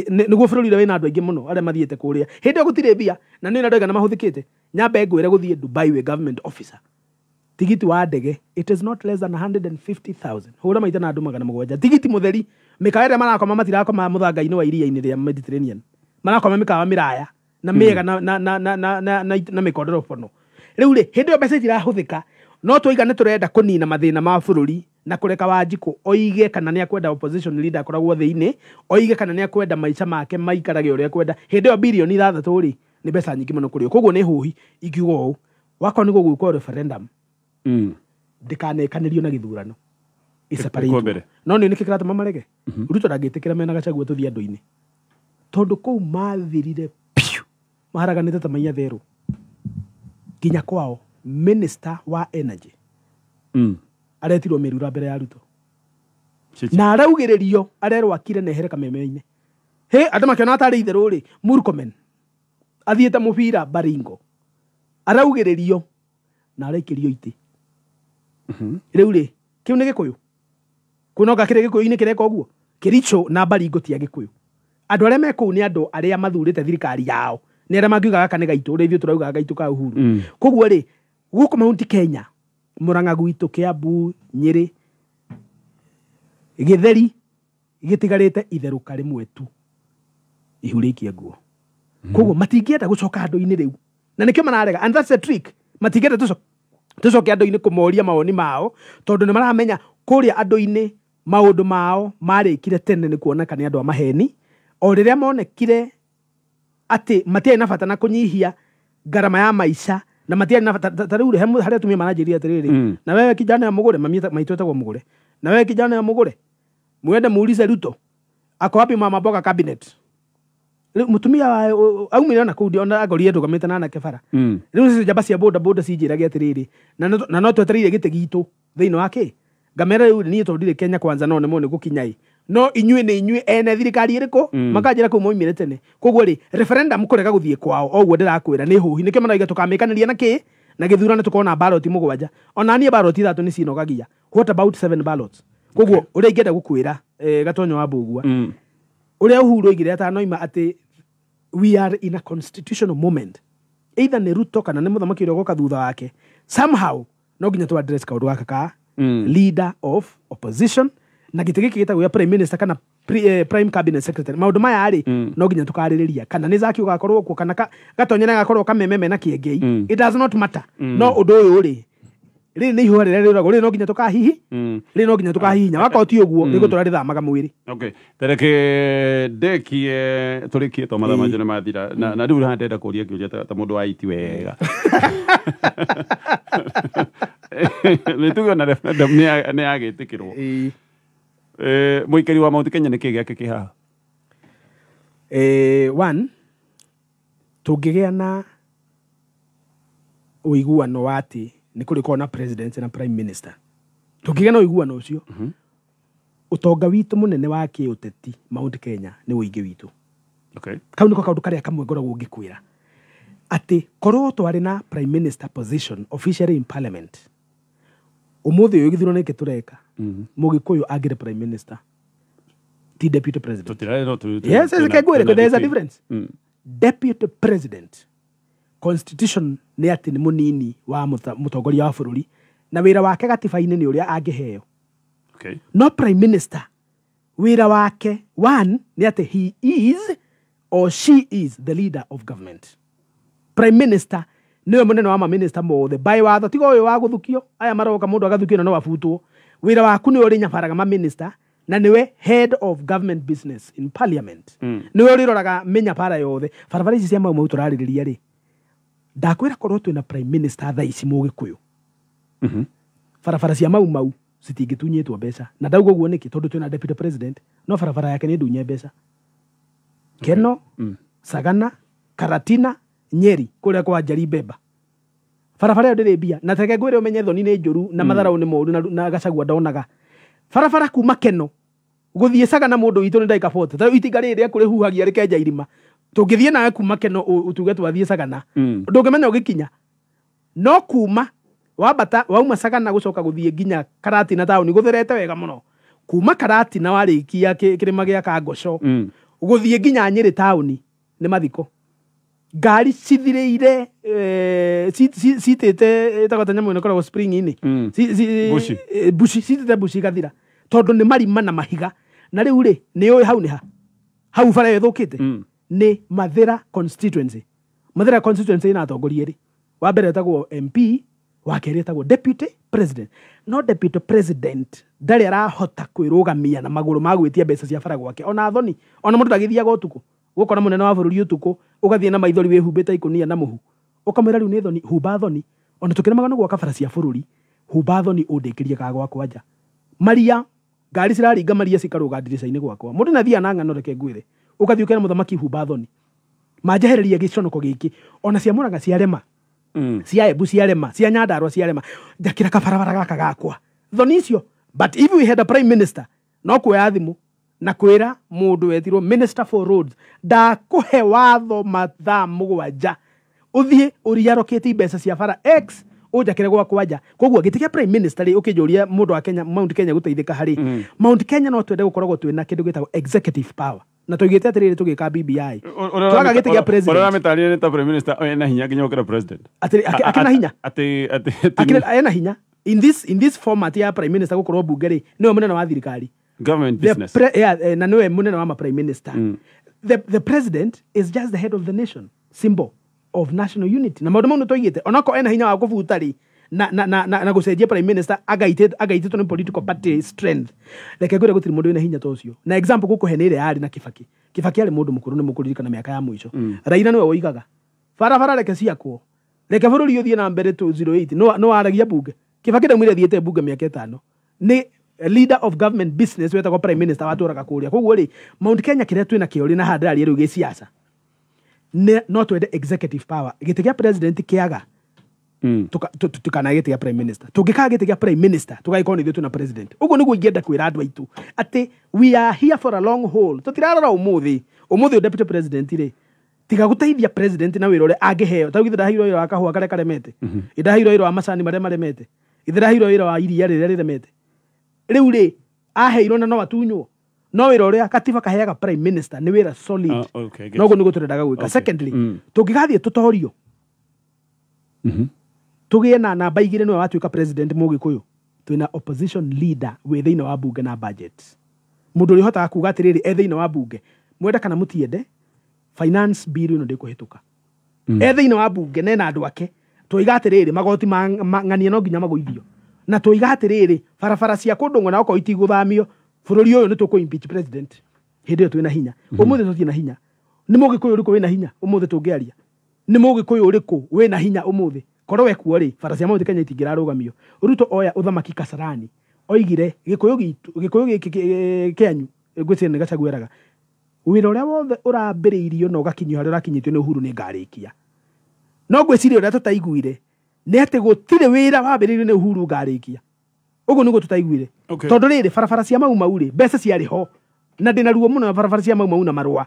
Nĩguo bũrũri ũrĩa wĩna andũ aingĩ mũno arĩa mathiĩte kũrĩa. Hĩndĩ ĩyo gũtirĩ mbia na nĩ andũ aigana mahũthĩkĩte. Nyambe ngwĩre gũthiĩ Dubai wĩ government officer. Tigiti wa ndege it is not less than 150,000. Hũra maita na andũ 700. Tigiti mũtheri mĩkawa ĩrĩa marakoma matirakoma mũthanga-inĩ wa iria-inĩ rĩa Mediterranean. Marakoma mĩkawa mĩraya na mĩega na mĩkondoro bono. Rĩu rĩ, hĩndĩ ĩyo mbeca itirahũthĩka. No tũiga nĩ tũrenda kũnina mathĩna ma bũrũri na kũreka Wanjikũ oige kana nĩ akwenda opposition leader akoragwo thĩinĩ, oige kana nĩ akwenda maica make maikarage ũrĩa akwenda. Hĩndĩ ĩyo bilioni 6 rĩ, nĩ mbeca nyingĩ mũno kũrĩ o. Koguo nĩ hũhi ingiuga ũũ, wakorwo nĩ gũgwĩkwo referendum ndĩkanekanĩrio na gĩthurano. No nĩ nĩkĩ kĩratũma marege? Ruto ndangĩtĩkĩra mena Gachagua tũthiĩ andũ-inĩ. Tondũ kũu mathirire piũ, maharaganĩte ta maiya therũ. Nginya kwao minister wa energy aretirwo mĩrura mbere ya Ruto. Na araugĩrĩrio arerwo akire nehere kameme-inĩ. Hĩ, andũ makĩona atarĩ itherũ rĩ, Murkomen athiĩte mũbira Baringo. Araugĩrĩrio na araikĩrio itĩ. Rĩu rĩ, kĩu nĩ Gĩkũyũ? Kũnoga kĩrĩ Gĩkũyũ-inĩ kĩreka ũguo? Kericho na Baringo ti a Gĩkũyũ. Andũ arĩa me kũu nĩ andũ arĩa mathurĩte thirikari yao. Nĩ arĩa mangiuga gaka nĩ gaitũ, ũrĩa ithuĩ tũrauga gaitũ ka Uhuru. Koguo rĩ, gũkũ Mount Kenya Murang'a gwitũ, Kiambu, Nyĩrĩ, gĩtheri gĩtigarĩte itherũka rĩmwe tu, ihu rĩikie nguo. Koguo matingĩenda gũcoka andũ-inĩ rĩu, na nĩkĩo mararega, and that's the trick. Matingĩenda tũcoke andũ-inĩ kũmoria mawoni mao, tondũ nĩ maramenya kũrĩa andũ-inĩ maũndũ mao marĩkire tene nĩ kuoneka nĩ andũ a maheni. O rĩrĩa monekire atĩ matiarĩ na bata na kũnyihia ngarama ya maica, na matiarĩ na bata ta rĩu rĩ, harĩa atumia maranjĩrire atĩrĩrĩ, na wewe kijana ya mũgũre, mami maitũ etagwo mũgũre, na wewe kijana ya mũgũre, mwende muulize Ruto ako wapi mama mboga cabinet. Rĩu mũtumia wa aumire ona kũu, ona agorire ndũgamĩte na anake bara. Rĩu icio njamba cia boda boda cinjĩrage atĩrĩrĩ, na no twetereire gĩtĩ gitũ thĩinĩ wa kĩ ngamera. Rĩu niĩ tondũ ndirĩ Kenya Kwanza, no nĩmo nĩ gũkinya ĩ, no inyuĩ nĩ inyuĩ ene thirikari ĩrĩkũ? Makanjĩra kũu moimire tene. Koguo rĩ, referendum kũrega gũthiĩ kwao o ũguo ndĩrakwĩra nĩ hũhi. Nĩkĩo marauga tũkamĩkanĩria na kĩ na gĩthurano, tũkona ballot 7. Ona niĩ ballot 3 nĩ cinogagia, what about 7 ballots? Koguo ũrĩa ingĩenda gũkwĩra, Gatonyo wa Mbũgua, ũrĩa Uhuru oigire atanoima atĩ we are in a constitutional moment, either nĩ Ruto kana nĩ mũthamaki ũrĩa ũgoka thutha wake, somehow no nginya tu address kaũndũ gaka ka leader of opposition na gĩtĩ gĩkĩ gĩtagwo gĩa prime minister kana prime cabinet secretary. Maũndũ maya rĩ, no nginya tũkarĩrĩria, kana nĩ Zaki ũgakorwo kuo, kana Gatonye gakorwo kamememe na Kĩengei, it does not matter. No ũndũ ũyũ rĩ, rĩrĩ nĩ ihũa rĩrĩa rĩũragwo, rĩrĩ no nginya tũkahihi, rĩrĩ no nginya tũkahihinya. Wakorwo ti ũguo, rĩgũtũra rĩthamaga mwĩrĩ. Okay, tereke ndekie tũrĩkie to mathaa manjũ nĩ mathira, na rĩu haha ndĩrenda kũria kĩũria ta mũndũ wa IT wega. Nĩ tuge ona referendum nĩ yagĩtĩkĩrwo, mũikari wa Mount Kenya nĩ kĩ gĩake kĩ haha? One, tũngĩgĩa na ũiguano wa atĩ nĩ kũrĩkorwo na president na prime minister, tũngĩgĩa na ũiguano ũcio, ũtonga witũ mũnene wa kĩũteti Mount Kenya nĩ ũingĩ witũ. Kau nĩko kaũndũ karĩa kamwe ngoragwo ngĩkwĩra atĩ korwo twarĩ na prime minister position officially in parliament, ũmũthĩ ũyũ gĩthurano gĩkĩ tũreka, Mũgĩkũyũ angĩrĩ prime minister, ti deputy president. Tũtirarĩ no Yes, reke ngwĩre, twĩna there is a DP. difference. Deputy president, constitution nĩ atĩ nĩ mũnini wa mũtongoria wa bũrũri, na wĩra wake gatiba-inĩ nĩ ũrĩa angĩheo. No prime minister, wĩra wake one nĩ atĩ he is or she is the leader of government. Prime minister nĩwe mũnene wa maminista mothe by watho, tiga ũyũ wa gũthukio, aya maroka mũndũ agathukio na no abutwo. Wĩra waku nĩwe ũrĩnyabaraga maminista, na nĩwe head of government business in parliament. Nĩwe ũrĩroraga mĩnyabara yothe. Barabara ici cia Mau Mau tũrarĩrĩria rĩ, ndakwĩra korwo twĩna prime minister thaa ici Mũgĩkũyũ, barabara cia Mau Mau citingĩtunyĩtwo mbeca. Na ndauga ũguo nĩkĩ? Tondũ twĩna deputy president, no barabara yake nĩ ndunye mbeca. Keno, Sagana, Karatina, Nyeri, kũrĩa kwa Njeri Mbemba, barabara ĩyo ndĩrĩ mbia. Na teke ngwĩre ũmenye thoni nĩ njũru na matharaũ nĩ moru, na Gachagua ndonaga barabara kuma Keno gũthiĩ Sagana, mũndũ witũ, nĩ ndagĩka 40. Ta rĩu itinga rĩrĩ rĩaku rĩhuhagia rĩkenja irima, tũngĩthiĩ nawe kuma Keno utuge twathiĩ Sagana, ndũngĩmenya ũgĩkinya. No kuma wambata wauma Sagana gũcoka gũthiĩ nginya Karatina taũni gũtherete wega mũno. Kuma Karatina warĩkia kĩrĩma gĩa Kangoco gũthiĩ nginya Nyĩrĩ taũni nĩ mathiko. Ngari cithirĩire, citĩte ĩtagwo ta nyamũ ĩno ĩkoragwo spring-inĩ. Bushi. Bushi, citĩte bushi igathira tondũ nĩ marima na mahiga. Na rĩu rĩ, nĩ ũĩ hau nĩ ha hau bara ĩyo ĩthũkĩte? Nĩ Mathĩra constituency. Mathĩra constituency ĩna atongoria erĩ, wa mbere etagwo MP, wa kerĩ etagwo deputy president. No deputy president ndarĩ arahota kwĩrũgamia na magũrũ ma gwĩtia mbeca cia bara gwake. Ona thoni, ona mũndũ ndagĩthiaga ũtukũ gũkora mũnene wa bũrũri ũtukũ, ũgathiĩ na maithori wĩhumbĩte ikũnia na mũhu, ũkamwĩra rĩu nĩ thoni, humba thoni. Ona tũkĩremaga nĩ gwaka bara cia bũrũri, humba thoni ũndĩkĩrie ka gwakwa nja. Maria ngari ciraringa maria cikarũga ndirica-inĩ gwakwa. Mũndũ nĩ athiaga na ng'ano. Reke ngwĩre, ũgathiĩ ũkera mũthamaki, humba thoni, manjehereria gĩconoko gĩkĩ. Ona cia Mũrang'a ciarema, cia Embu ciarema, cia Nyandarua ciarema, njakĩra kabarabara gaka gakwa, thoni icio. But if we had a prime minister, no kuoya thimũ na kwĩra mũndũ wetirwo minister for roads, ndakũhe watho mathaa 7 ũthiĩ ũriarokĩte mbeca cia bara x, ũnjakĩre gwakwa nja. Koguo gĩtĩ kĩa prime minister rĩ, ũkĩnjũria mũndũ wa Kenya, Mount Kenya gũteithĩka harĩ Mount Kenya, no twende gũkoragwo twĩna kĩndũ gĩtagwo executive power. Na tũigĩte atĩrĩrĩ, tũgĩka BBI twaga gĩtĩ kĩa president. Ũrĩa ũramĩtarĩria nĩ ta prime minister ena hinya nginya gũkĩra president. Atĩrĩ, akĩna hinya. Atĩ Akĩrĩ ena hinya. In this format ya prime minister gukorwo bunge ri, niwe munene wa thirikari. Government The business. Yeah, na niwe munene wa ma prime minister. The president is just the head of the nation, symbol of national unity, na maundu mau nitoigite onako ena hinya wa kubuta ri na gucenjia prime minister agaitĩtwo nĩ political party strength. Reke ngwĩre, gũtirĩ mũndũ wĩna hinya ta ũcio. Na example gũkũhe nĩ ĩrĩa yarĩ na Kibaki. Kibaki arĩ mũndũ mũkũrũ, nĩ mũkũririkana mĩaka ya mũico. Raila nĩwe woigaga barabara reke ciakwo, reke bũrũri ũthiĩ na mbere 208. No waragia bunge. Kibaki ndaumire athiĩte bunge mĩaka 5, nĩ leader of government business wetagwo prime minister watũraga kũrĩa. Koguo rĩ, Mount Kenya kĩrĩa twĩna kĩo rĩ, na haha ndĩraria rĩu gĩciaca, no twende executive power, gĩtĩ gĩa president kĩaga, tukana gĩtĩ gĩa prime minister. Tũngĩkaga gĩtĩ gĩa prime minister, tũgagĩkorwo nĩ ithuĩ twĩna president. Ũguo nĩguo ingĩenda kwĩra andũ aitũ atĩ we are here for a long haul. Tũtirarora ũmũthĩ. Ũmũthĩ deputy president rĩ, tiga gũteithia president na wĩra ũrĩa angĩheo. Ta rĩu ndaheirwo wĩra wa kahũa karĩa karemete, ndaheirwo wĩra wa macani marĩa maremete, ithe ndaheirwo wĩra wa iria rĩrĩa rĩremete. Rĩu rĩ, aheirwo na no atunywo, no wĩra ũrĩa katiba kaheaga prime minister nĩ wĩra solid. Ah, okay, get Noguo nĩguo tũrendaga gwĩka. Secondly, tũngĩgathiĩ tũtorio, tũgĩe na namba 2 nĩwe watuĩka president mũgĩkũyũ, twĩna opposition leader wĩ thĩinĩ wa bunge na budget, mũndũ ũrĩa ũhotaga kuga atĩrĩrĩ, e thĩinĩ wa bunge, mwende kana mũtiende, finance bill ĩno ndĩkũhĩtũka. E thĩinĩ wa bunge nena andũ ake, twoiga atĩrĩrĩ, magoti ma ng'ania no nginya magũithio, na twoiga atĩrĩrĩ, barabara cia kũndũ ng'ona okorwo itigũthamio, bũrũri ũyũ nĩ tũkũ impeach president. Hĩndĩ ĩyo twĩna hinya. Ũmũthĩ tũtirĩ na hinya. Nĩ mũgĩkũyũ ũrĩkũ wĩna hinya ũmũthĩ tũngĩaria? Nĩ mũgĩkũyũ ũrĩkũ wĩna hinya ũmũthĩ? Korwo wekuo rĩ, bara cia Mount Kenya itingĩrarũgamio. Ruto oya ũthamaki Kasarani, oigire gĩkũyũ gitũ, gĩkũyũ gĩkĩ kĩanyu, ngwĩciria nĩ Gachagua eraga, wĩra ũrĩa wothe ũrambĩrĩirio na ũgakinyio harĩa ũrakinyĩtio nĩ Uhuru nĩ ngarĩkia. No ngwĩciria ũrĩa tũtaiguire nĩ atĩ gũtirĩ wĩra wambĩrĩirio nĩ Uhuru ngarĩkia. Ũguo nĩguo tũtaiguire. Tondũ rĩrĩ, barabara cia Mau Mau rĩ, mbeca ciarĩ ho, na ndĩna ruo mũno na barabara cia Mau Mau na marũa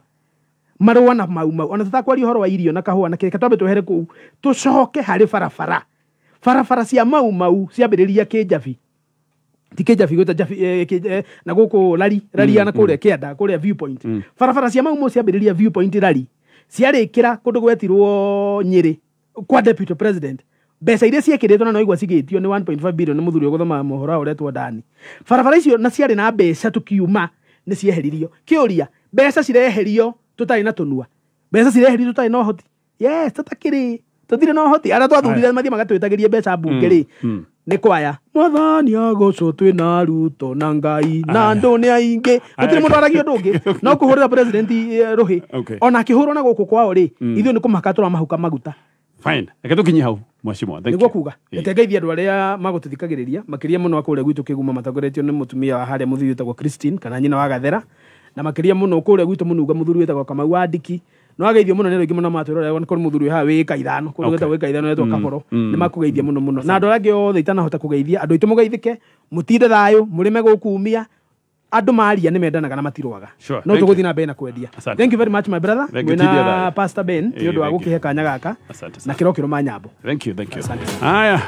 marũa na Mau Mau. Ona tũtakwaria ũhoro wa irio na kahũa na kĩrĩka, twambe twehere kũu, tũcoke harĩ barabara. Barabara cia Mau Mau ciambĩrĩria Kĩnjabi, ti Kĩnjabi, gwĩta Njabi, na gũkũ Lari, Raria, na kũrĩa kĩanda, kũrĩa Viewpoint. Barabara cia Mau Mau ciambĩrĩria Viewpoint Rari, ciarĩkĩra kũndũ gwetirwo Nyĩrĩ kwa deputy president. Mbeca iria ciĩkĩrĩtwo na noigua cigĩtio nĩ 1.5 billion nĩ mũthuri ũgũthoma mohoro ũretwo Dani. Barabara icio na ciarĩ na mbeca tukiuma nĩ cieheririo. Kĩũria, mbeca cireherio tũtarĩ na tũnua, mbeca cireherio tũtarĩ na ũhoti? Yes, tũtakĩrĩ, tũtirĩ na ũhoti. Arĩa twathurire mathiĩ magatwĩtagĩrie mbeca mbunge rĩ, nĩ kwaya mwathani agocwo, twĩna Ruto na Ngai na andũ nĩ aingĩ, gũtirĩ mũndũ aragia ũndũ ũngĩ no kũhũrĩra president rũhĩ. Ona akĩhũrwo na gũkũ kwao rĩ, ithuĩ nĩ kũmahaka tũramahuka maguta. Fine, reke tũkinye hau, mheshimiwa, thank Nĩguo you. kuga reke ngeithie andũ arĩa magũtũthikagĩrĩria, makĩria mũno kũrĩa gwitũ Kĩguma, matongoretio nĩ mũtumia wa harĩa mũthuri wĩtagwo Christine kana nyina wa Gathera, na makĩria mũno kũrĩa gwitũ Mũnunga, mũthuri wĩtagwo Kamau wa Ndiki. No ageithio mũno nĩ andũ aingĩ mũno matwĩrorera kũrĩ mũthuri wĩ haha wĩ ithano kũndũ gwĩtagwo wĩka ithano wetwo Kaboro. Nĩ makũgeithia mũno mũno, na andũ arĩa angĩ othe itanahota kũgeithia. Andũ aitũ, mũgeithĩke, mũtinde thayũ, mũrĩme gũkumia. Andũ maria nĩ mendanaga na matirwaga. No Thank you. tũgũthiĩ na mbere na kwendia. Asante. Thank you very much, my brother. Thank you, Tidia Mwĩna thayũ. Pastor Ben, nĩ ũndũ wa Thank you. gũkĩhe kanya gaka Asante na sana. kĩrokĩro ma nyambo. Thank you, thank you. Asante. Haya.